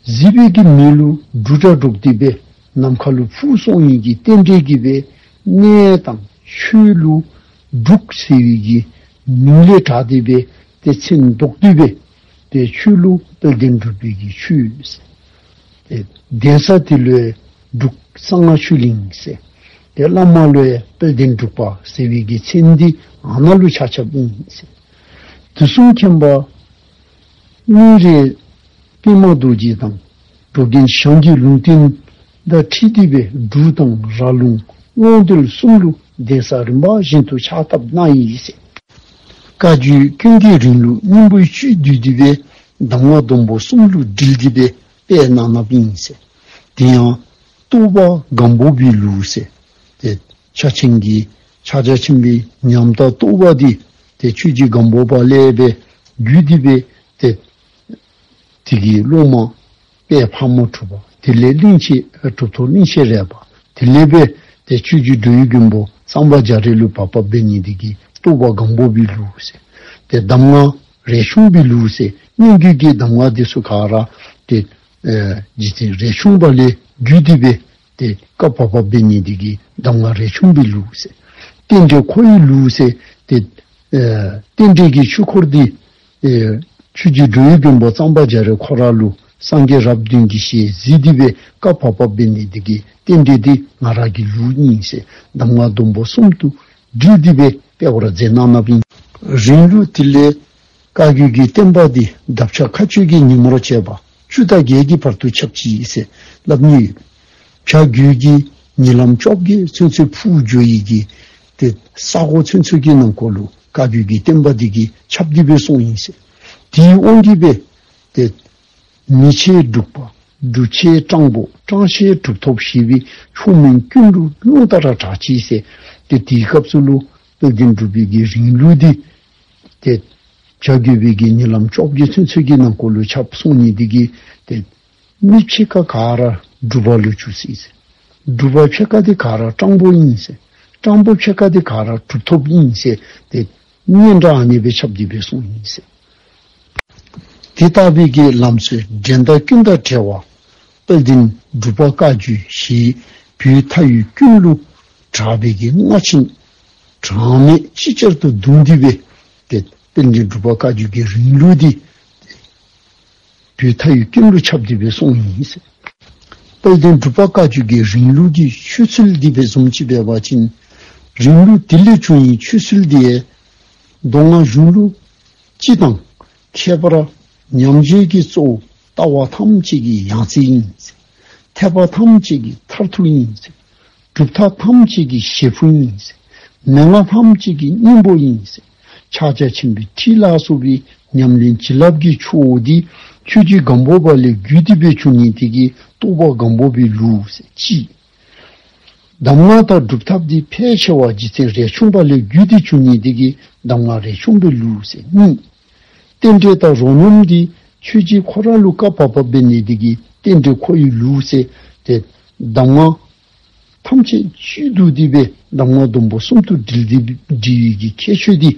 གཟིགས་པའི་གི་མེ་ལུ་འབྲུག་སྒྲ་སྒྲོགས་ཏེ་སྦེ་ནམ་མཁའ་ལུ་འཕུར་སོང་ཡི་གི་རྟེན་འབྲེལ་གྱིས་སྦེ་གནས་དང་ཆོས་ལུ་འབྲུག་ཟེར་བའི་གི་མིང་ལས་གྲགས་ཏེ་སྦེ་ཏེ་མཚན་འདོགས་ཏེ་སྦེ་ཏེ་ཆོས་ལུ་དཔལ་ལྡན་འབྲུག་པའི་གི་ཆོས་ཟེར། ཏེ་གདན་ས་དེ་ལུ་འབྲུག་གསང་སྔགས་ཆོས་གླིང་ཟེར། ཏེ་བླ་མ་ལུ་ཡང་དཔལ་ལྡན་འབྲུག་པ་ཟེར་བའི་གི་མཚན་འདི་ཨ་ནཱ་ལུ་ཆ་ཁྱབ་ཨིན་ཟེར། དུས་གསུམ་མཁྱེན་པ་སྙིང་རེ་པདྨ་རྡོ་རྗེ་དང་འགྲོ་མགོན་ཞང་གི་ལུང་བསྟན་དང་འཁྲིལ་ཏེ་སྦེ་འབྲུག་དང་ར་ལུང་ཀློང་རྡོལ་གསུམ་ལུ་གདན་ས་རིམ་པ་བཞིན་དུ་ཕྱག་བཏབ་གནང་ཡི་ཟེར། བཀའ་བརྒྱུད་ཀུན་དགའི་རིང་ལུགས་སྙིང་པོའི་བཅུད་བསྡུས་ཏེ་སྦེ་གདམས་ངག་སྡོང་པོ་གསུམ་ལུ་དྲིལ་ཏེ་སྦེ་སྤེལ་གནང་གནངམ་ཨིན་ཟེར། དེ་ཡང་རྟོགས་པ་སྒམ་པོ་པའི་ལུགས་ཟེར། ཏེ་ཕྱག་ཆེན་གྱི་ཕྱག་རྒྱ་ཆེན་པོའི་ཉམས་དང་རྟོགས་པ་འདི་ཏེ་ཆོས་རྗེ་སྒམ་པོ་པ་ལས་སྦེ་བརྒྱུད་དེ་སྦེ་ཏེ་དེ་གི་སློབ་མ་དཔལ་ཕག་མོ་གྲུ་པ། དེ་ལས་གླིང་ཆེན་གྲུབ་ཐོབ་གླིང་ཆེན་རས་པ། དེ་ལས་སྦེ་ཏེ་ཆོས་རྗེ་འགྲོ་བའི་མགོན་པོ་གཙང་པ་རྒྱ་རས་ལུ་བབས་པ་འབད་ནི་དེ་གིས་རྟོགས་པ་སྒམ་པོ་པའི་ལུགས་ཟེར། ཏེ་གདམས་ངག་རས་ཆུང་པའི་ལུགས་ཟེར། སྙན་བརྒྱུད་ཀྱི་གདམས་ངག་འདི་ཚུ་ག་ར་ཏེ་ཨེ་རྗེ་བཙུན་རས་ཆུང་པ་ལས་བརྒྱུད་དེ་སྦེ་ཏེ་བཀའ་བབས་པ་འབད་ནི་དེ་གིས་གདམས་ངག་རས་ཆུང་པའི་ལུགས་ཟེར། རྟེན་འབྲེལ་ཁོ་ཡི་ལུགས་ཟེར། ཏེ་ཨེ་རྟེན་འབྲེལ་གྱི་ཆོས་འཁོར་འདི་ཨེ་ཆོས་རྗེ་འགྲོ་བའི་མགོན་པོ་གཙང་པ་རྒྱ་རས་ཁོ་ར་ལུ་སངས་རྒྱས་རབས་བདུན་གྱི་ཞལ་གཟིགས་ཏེ་སྦེ་བཀའ་བབས་པ་འབད་ནི་དེ་གིས་རྟེན་འབྲེལ་འདི་ང་ར་གི་ལུགས་ཨིན་ཟེར། གདམས་ངག་སྡོང་པོ་གསུམ་དུ་དྲིལ་ཏེ་སྦེ་སྤེལ་བར་མཛད་གནང་གནངམ་ཨིན། རིང་ལུགས་དེ་ལས་བཀའ་བརྒྱུད་ཀྱི་བསྟན་པ་འདི་འདབ་ཆགས་མཁའ་སྤྱོད་ཀྱི་ཉིན་མོར་བྱས་པ་བཅུ་དང་བརྒྱད་ཀྱི་བར་དུ་ཁྱབ་ཅི་ཟེར་སླབ་ནི་ཡོད། བྱ་རྒོད་ཀྱི་ཉིན་ལམ་བཅོ་བརྒྱད་ཚུན་ཚོད་འཕུར་འགྱོ་ཡི་གི་ཏེ་ས་གོ་ཚུན་ཚོད་ཀྱི་ནང་འཁོད་ལུ་བཀའ་བརྒྱུད་ཀྱི་བསྟན་པ་འདི་གིས་ཁྱབ་སྟེ་སྦེ་སོང་ཡི་ཟེར། དེའི་དབང་གིས་སྦེ་ཏེ་མི་ཆེན་འབྲུག་པ། འབྲུག་ཆེན་སྤྲང་པོ། སྤྲང་ཆེན་གྲུབ་ཐོབ་ཞེས་པའི་ཆོས་མིང་ཀུན་ལུ་རླུང་ལྟར་གྲགས་ཅི་ཟེར། ཏེ་དེའི་སྐབས་སུ་ལུ་དཔལ་ལྡན་འབྲུག་པའི་གི་རིང་ལུགས་འདི་ཏེ་བྱ་རྒོད་པའི་གི་ཉིན་ལམ་བཅོ་བརྒྱད་ཚུན་ཚོད་ཀྱི་ནང་འཁོད་ལུ་ཁྱབ་སོང་ནི་དེ་གིས་ཏེ་མི་ཕྱེད་ཀ་ག་ར་འབྲུག་པ་ལུ་གྱུར་སོ་ཡི་ཟེར། འབྲུག་པ་ཕྱེད་ཀ་དེ་ག་ར་སྤྲང་པོ་ཨིན་ཟེར། སྤྲང་པོ་ཕྱེད་ཀ་དེ་ག་ར་གྲུབ་ཐོབ་ཨིན་ཟེར། ཏེ་སྙན་གྲགས་ཨ་ནི་སྦེ་ཁྱབ་སྟེ་སྦེ་སོང་ཡི་ཟེར། དེ་ལྟ་བུའི་གི་ལམ་སྲོལ་འགྲན་ཟླ་ཀུན་དང་བྲལ་བ་དཔལ་ལྡན་འབྲུག་པ་བཀའ་བརྒྱུད་ཞེས་བོད་མཐའ་དབུས་ཀུན་ལུ་གྲགས་པའི་གི་སྔ་ཆེན་གྲངས་མེད་ཅིག་ཅར་དུ་བརྡུངས་ཏེ་སྦེ་ཏེ་དཔལ་ལྡན་འབྲུག་པ་བཀའ་བརྒྱུད་ཀྱི་རིང་ལུགས་འདི་བོད་མཐའ་དབུས་ཀུན་ལུ་ཁྱབ་སྟེ་སྦེ་སོང་ཡི་ཟེར། དཔལ་ལྡན་འབྲུག་པ་བཀའ་བརྒྱུད་ཀྱི་རིང་ལུགས་ཀྱི་ཆོས་ཚུལ་འདི་སྦེ་བཟུམ་ཅིག་འབད་བ་ཅིན་རིང་ལུགས་དེ་ལས་བྱུང་བའི་ཆོས་ཚུལ་འདི་མདོ་སྔགས་གཞུང་ལུགས་སྤྱི་དང་ཁྱད་པར་ཉམས་བཞེས་ཀྱི་གཙོ་བོ་ ལྟ་བ་ཐམས་ཅད་ཀྱི་ཡང་རྩེ་ཡིན། འཐད་པ་ཐམས་ཅད་ཀྱི་མཐར་ཐུག་ཡིན། གྲུབ་མཐའ་ཐམས་ཅད་ཀྱི་གཞི་ཕུང་ཡིན། མན་ངག་ཐམས་ཅད་ཀྱི་སྙིང་པོ་ཡིན། ཕྱག་རྒྱ་ཆེན་པོའི་ཁྲིད་ལ་སོགས་པའི་ཉམས་ལེན་བྱིན་རླབས་ཀྱི་ཆུ་བོ་འདི་ཆོས་ཀྱི་སྒམ་པོ་པ་ལས་བརྒྱུད་དེ་འབད་བྱུང་ནི་དེ་གིས་རྟོགས་པ་སྒམ་པོ་པའི་ལུགས་ཟེར་གཅིག་གདམས་ངག་དང་སྒྲུབ་ཐབས་འདི་ཕལ་ཆེ་བ་རྗེ་བཙུན་རས་ཆུང་པ་ལས་བརྒྱུད་དེ་བྱུང་ནི་དེ་གིས་གདམས་ངག་རས་ཆུང་པའི་ལུགས་ཟེར་གཉིས། རྟེན་འབྲེལ་དང་རོ་སྙོམས་འདི་ཆོས་རྗེ་ཁོ་རང་ལུ་བཀའ་བབས་པ་འབད་ནི་དེ་གིས་རྟེན་འབྲེལ་ཁོ་ཡི་ལུགས་ཟེར་ཏེ། གདམས་ངག་ཐམས་ཅད་བཅུད་བསྡུས་ཏེ་འབད་གདམས་ངག་སྡོང་པོ་གསུམ་དུ་དྲིལ་ཏེ་འབད་བྲིས་ཡི་གི་ཁྱད་ཆོས་འདི་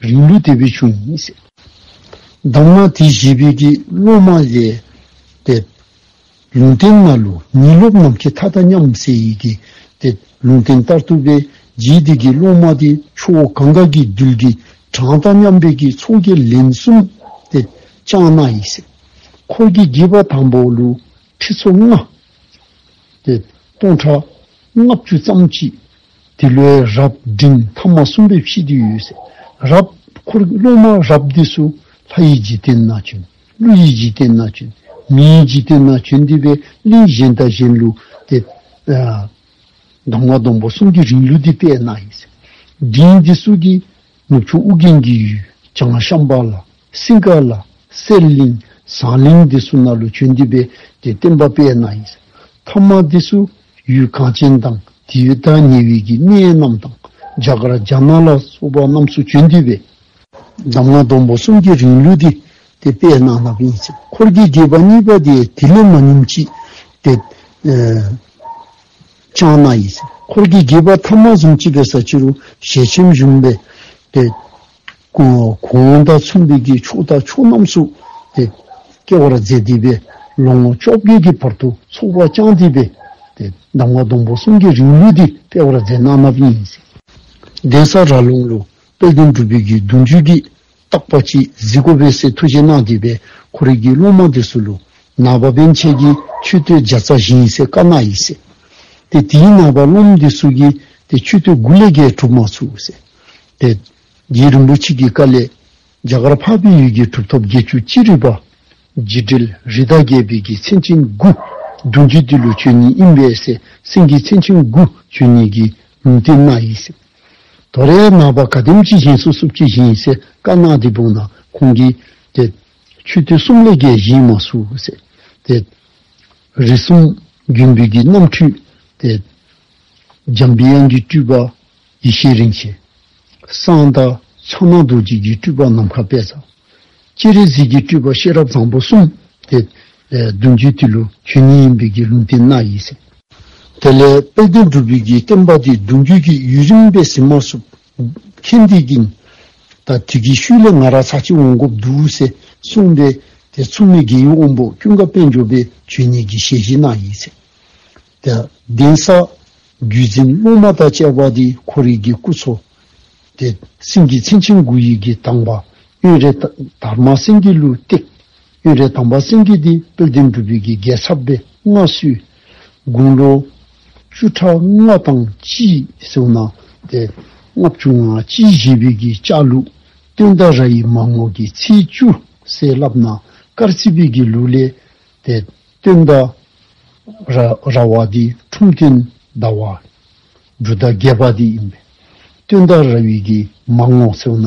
རིང་ལུགས་དེ་སྦེ་བྱུང་ཡི་ཟེར། གདམས་ངག་དེ་བཞེས་པའི་གི་སློབ་མ་ཡི་ཏེ། ལུང་བསྟན་ནང་ལུ་ཉིན་སློབ་ནམ་མཁའི་མཐའ་དང་མཉམ་ཟེར་ཡི་གི་ཏེ་ལུང་བསྟན་ལྟར་དུ་སྦེ་རྗེ་འདི་གི་སློབ་མ་འདི་ཕྱོགས་གང་ག་གི་རྡུལ་གྱི་གྲངས་དང་མཉམ་པའི་གི་ཚོགས་ཀྱི་ལན་གསུམ་ཏེ་བསྐྱངས་གནང་ཡི་ཟེར། འཁོར་གྱི་དགྱེས་པ་དང་པོ་ལུ་ཁྲི་ཚོ་ལྔ་ཏེ་སྟོང་ཕྲག་ལྔ་བཅུ་ཙམ་ཅིག་དེ་ལུ་རབ་འབྲིང་ཐ་མ་གསུམ་སྦེ་ཕྱེ་སྟེ་ཡོད་ཟེར། རབ་འཁོར་སློབ་མ་རབ་འདི་ཚུ་ལྷ་ཡི་འཇིག་རྟེན་ནང་བྱོན། ཀླུ་ཡི་འཇིག་རྟེན་ནང་བྱོན། མི་ཡི་འཇིག་རྟེན་ནང་བྱོན་ཏེ་སྦེ་གླིང་གཞན་དང་གཞན་ལུ་ཏེ་ཨ་གདམས་ངག་སྡོང་པོ་གསུམ་གྱི་རིང་ལུགས་འདི་སྤེལ་གནང་ཡི་ཟེར། འབྲིང་འདི་ཚུ་གིས་ནུབ་ཕྱོགས་ཨོ་རྒྱན་གྱི་ཡུལ་བྱང་ཤམ་བྷ་ལ། སིང་ག་ལ། གསེར་གླིང་། ཟངས་གླིང་འདི་ཚུ་ནང་ལུ་བྱོན་ཏེ་སྦེ་ཏེ་བསྟན་པ་སྤེལ་གནང་ཡི་ཟེར། ཐ་མ་འདི་ཚུ་ཡུལ་གངས་ཅན་དང་དེ་ཡུལ་དང་ཉེ་བའི་གི་གནས་རྣམས་དང་རྒྱ་གར་རྒྱ་ནག་ལ་སོགས་པ་རྣམས་སུ་བྱོན་ཏེ་སྦེ་གདམས་ངག་སྡོང་པོ་གསུམ་གྱི་རིང་ལུགས་འདི་ཏེ་སྤེལ་གནང་གནངམ་ཨིན་ཟེར། འཁོར་གྱི་དགྱེས་པ་གཉིས་པ་འདི་དེ་ལས་མ་ཉུང་ཅིག་ཏེ་ཨ་བསྐྱངས་གནང་ཡི་ཟེར། འཁོར་གྱི་དགྱེས་པ་ཐ་མ་བཟུམ་ཅིག་འབད་ས་ཅི་རུང་ཞལ་ཆེམས་བཞུགས་པའི་ཏེ་གོང་དང་མཚུངས་པའི་གི་ཕྱོགས་དང་ཕྱོགས་རྣམས་སུ་ཏེ་སྐྱེ་བར་མཛད་དེ་སྦེ་ལོ་ངོ་བཅོ་བརྒྱད་ཀྱི་བར་དུ་ཚོགས་པ་བསྐྱངས་ཏེ་སྦེ་ཏེ་གདམས་ངག་སྡོང་པོ་གསུམ་གྱི་རིང་ལུགས་འདི་སྤེལ་བར་མཛད་གནང་གནངམ་ཨིན་ཟེར། གདན་ས་ར་ལུང་ལུ་དཔལ་ལྡན་འབྲུག་པའི་གི་གདུང་རྒྱུད་ཀྱི་བརྟག་པ་ཅིག་གཟིགས་དགོ་པས་ཟེར་ཐུགས་བཞེད་གནང་སྟེ་སྦེ་ཁོ་རའི་གི་སློབ་མ་འདི་ཚུ་ལུ་ནངས་པ་པཎ་ཆེན་གྱིས་མཆོད་བསྟོད་བརྒྱ་རྩ་བཞེངས་ཟེར་བཀའ་གནང་ཡི་ཟེར། ཏེ་དེའི་ནངས་པ་སློབ་མ་འདི་ཚུ་གིས་ཏེ་མཆོད་བསྟོད་དགུ་ལས་བརྒལ་གྲུབ་མ་ཚུགས་ཟེར། ཏེ་རྗེ་རིན་པོ་ཆེ་གི་བཀའ་ལས་རྒྱ་གར་འཕགས་པའི་ཡུལ་གྱི་གྲུབ་ཐོབ་བརྒྱད་ཅུ་ཅི་རིགས་པ། རྗེ་འབྲེལ་རི་དྭགས་བརྒྱད་པའི་གི་མཚན་ཅན་དགུ་གདུང་རྒྱུད་འདི་ལུ་བྱོན་ནི་ཨིན་པས་ཟེར། སེང་གེའི་མཚན་ཅན་དགུ་བྱོན་ནི་གི་ལུང་བསྟན་གནང་ཡི་ཟེར། དོ་རུང་ནངས་པ་ག་དེམ་ཅིག་བཞེངས་ཚུགས་ཚུགས་ཅིག་བཞེངས་ཟེར་བཀའ་གནང་སྟེ་འབདཝ་ད་ཁོང་གིས་ཏེ་མཆོད་བསྟོད་གསུམ་ལས་བརྒལ་བཞེངས་མ་ཚུགས་ཟེར། ཏེ་རིགས་གསུམ་མགོན་པོའི་གི་རྣམ་འཕྲུལ་ཏེ་འཇམ་པའི་དབྱངས་ཀྱི་སྤྲུལ་པ་ཡེ་ཤེས་རིན་ཆེན། གསང་བདག་ཕྱག་ན་རྡོ་རྗེ་གི་སྤྲུལ་པ་ནམ་མཁའ་དཔལ་བཟང་། སྤྱན་རས་གཟིགས་ཀྱི་སྤྲུལ་པ་ཤེས་རབ་བཟང་པོ་གསུམ་ཏེ་ཨེ་གདུང་རྒྱུད་འདི་ལུ་བྱོན་ནི་ཨིན་པའི་གི་ལུང་བསྟན་གནང་ཡི་ཟེར། དེ་ལས་དཔལ་ལྡན་འབྲུག་པའི་གི་བསྟན་པ་འདི་གདུང་རྒྱུད་ཀྱི་ཡུན་རིང་སྦེ་ཟིན་མ་ཚུགས་མཁན་འདི་གིས་ད་དེ་གི་ཤུལ་ལས་ང་ར་ཚར་གཅིག་འོང་དགོཔ་འདུག་ཟེར་གསུངས་པས་ཏེ་མཚུངས་མེད་རྒྱལ་བའི་དབང་པོ་ཀུན་དགའ་དཔལ་འབྱོར་པས་བྱོན་ནི་གི་ཞལ་བཞེས་གནང་ཡི་ཟེར། ཏེ་གདན་ས་བརྒྱུད་འཛིན་སློབ་མ་དང་བཅས་པ་འདི་ཁོ་རའི་གི་སྐུ་ཚོགས་ཏེ་སེང་གེ་མཚན་ཅན་དགུ་ཡི་གི་དང་པ་དབོན་རས་དར་མ་སེང་གེ་ལུ་གཏད། དབོན་རས་དར་མ་སེང་གེ་འདི་དཔལ་ལྡན་འབྲུག་པའི་གི་རྒྱལ་ཚབ་སྦེ་མངའ་གསོལ། དགུང་ལོ་བཅུ་ཕྲག་ལྔ་དང་གཅིག་ཟེར་ན་ཏེ་ལྔ་བཅུ་ང་གཅིག་བཞེས་པའི་གི་ལྕགས་ལུག་སྟོན་ཟླ་ར་ཡི་མར་ངོ་གི་ཚེས་བཅུ་ཟེར་སླབ་ན་སྐར་རྩིས་པའི་གི་ལུགས་ལས་ཏེ་སྟོན་ཟླ་ར་ར་བ་འདི་ཁྲུམས་སྟོན་ཟླ་བ་འབྲུག་ཟླ་བརྒྱད་པ་འདི་ཨིན་པས། སྟོན་ཟླ་ར་བའི་གི་མར་ངོ་ཟེར་ན་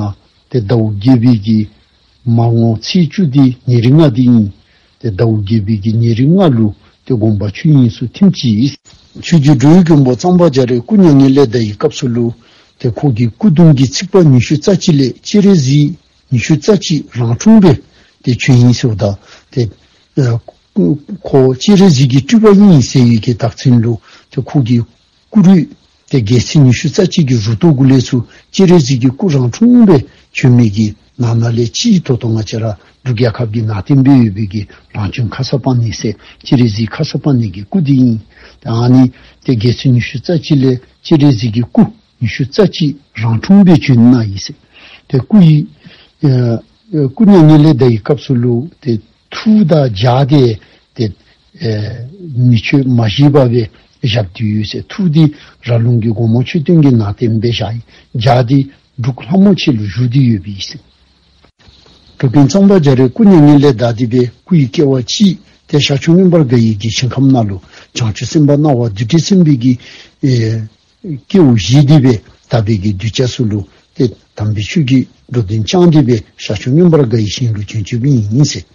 ཏེ་ཟླཝ་བརྒྱད་པའི་གི་མར་ངོ་ཚེས་བཅུ་འདི་ཉེར་ལྔ་འདི་ཨིན། ཏེ་ཟླཝ་བརྒྱད་པའི་གི་ཉེར་ལྔ་ལུ་ཏེ་དགོངས་པ་ཆོས་དབྱིངས་སུ་ཐིམ་ཅི། ཆོས་རྗེ་འགྲོ་བའི་མགོན་པོ་གཙང་པ་རྒྱ་རས་སྐུ་མྱ་ངན་ལས་འདས་ཡི་སྐབས་སུ་ལུ་ཏེ་ཁོ་གི་སྐུ་གདུང་གི་ཚིགས་པ་ཉི་ཤུ་རྩ་གཅིག་ལས་སྤྱན་རས་གཟིགས་ཉི་ཤུ་རྩ་གཅིག་རང་འཁྲུངས་སྦེ་ཏེ་བྱོན་ཡི་ཟེརཝ་ད་ཏེ་ཨ་ཁོ་སྤྱན་རས་གཟིགས་ཀྱི་སྤྲུལ་པ་ཨིན་ཟེར་བའི་གི་རྟགས་མཚན་ལུ་ཏེ་ཁོ་གི་སྐུ་རུས་ཏེ་རྒྱལ་མཚན་ཉི་ཤུ་རྩ་གཅིག་གི་རུ་ཏོ་གུ་ལས་ཚུར་སྤྱན་རས་གཟིགས་ཀྱི་སྐུ་རང་འཁྲུངས་སྦེ་བྱོན་མི་གི་ནང་ན་ལས་གཅིག་ཏོག་ཏོ་ང་བཅས་ར་འབྲུག་རྒྱལ་ཁབ་ཀྱི་ནང་རྟེན་སྦེ་ཡོད་པའི་གི་རང་བྱོན་ཁ་སར་པ་ཎི་ཟེར་སྤྱན་རས་གཟིགས་ཁ་སར་པ་ཎི་གི་སྐུ་འདི་ཨིན། ཏེ་ཨ་ནི་ཏེ་རྒྱལ་མཚན་ཉི་ཤུ་རྩ་གཅིག་ལས་སྤྱན་རས་གཟིགས་ཀྱི་སྐུ་ཉི་ཤུ་རྩ་གཅིག་རང་འཁྲུངས་སྦེ་བྱོན་གནང་ཡི་ཟེར། ཏེ་སྐུ་ཡི་ཨ་སྐུ་མྱ་ངན་ལས་འདས་ཡི་སྐབས་སུ་ལུ་ཏེ་ཐུགས་དང་ལྗགས་འདི་ཏེ་ཨེ་མི་ཆོས་མ་བཞེས་པ་སྦེ་བཞག་སྟེ་ཡོད་ཟེར། ཐུགས་འདི་ར་ལུང་གི་སྒོ་མང་མཆོད་རྟེན་གྱི་ནང་རྟེན་སྦེ་བཞག་ཡི། ལྗགས་འདི་འབྲུག་ལྷ་མོ་ཆེ་ལུ་བཞུགས་ཏེ་ཡོད་པའི་ཟེར། གྲུབ་ཆེན་གཙང་པ་རྒྱ་རས་སྐུ་མྱ་ངན་ལས་འདས་ཏེ་སྦེ་སྐུ་ཡི་སྐྱེ་བ་གཅིག་ཏེ་ཤར་ཕྱོགས་མངོན་པར་དགའ་བའི་གི་ཞིང་ཁམས་ནང་ལུ་བྱང་ཆུབ་སེམས་དཔའ་སྣང་བ་བདུད་རྩི་སེམས་དཔའི་གི་ཨེ་སྐྱེ་བ་བཞེས་ཏེ་སྦེ་དག་པའི་གི་གདུལ་བྱ་ཚུ་ལུ་ཏེ་དམ་པའི་ཆོས་ཀྱི་འགྲོ་དོན་བསྐྱངས་ཏེ་སྦེ་ཤར་ཕྱོགས་མངོན་པར་དགའ་བའི་ཞིང་ལུ་བྱོན་བྱོནམ་ཨིན་ཟེར།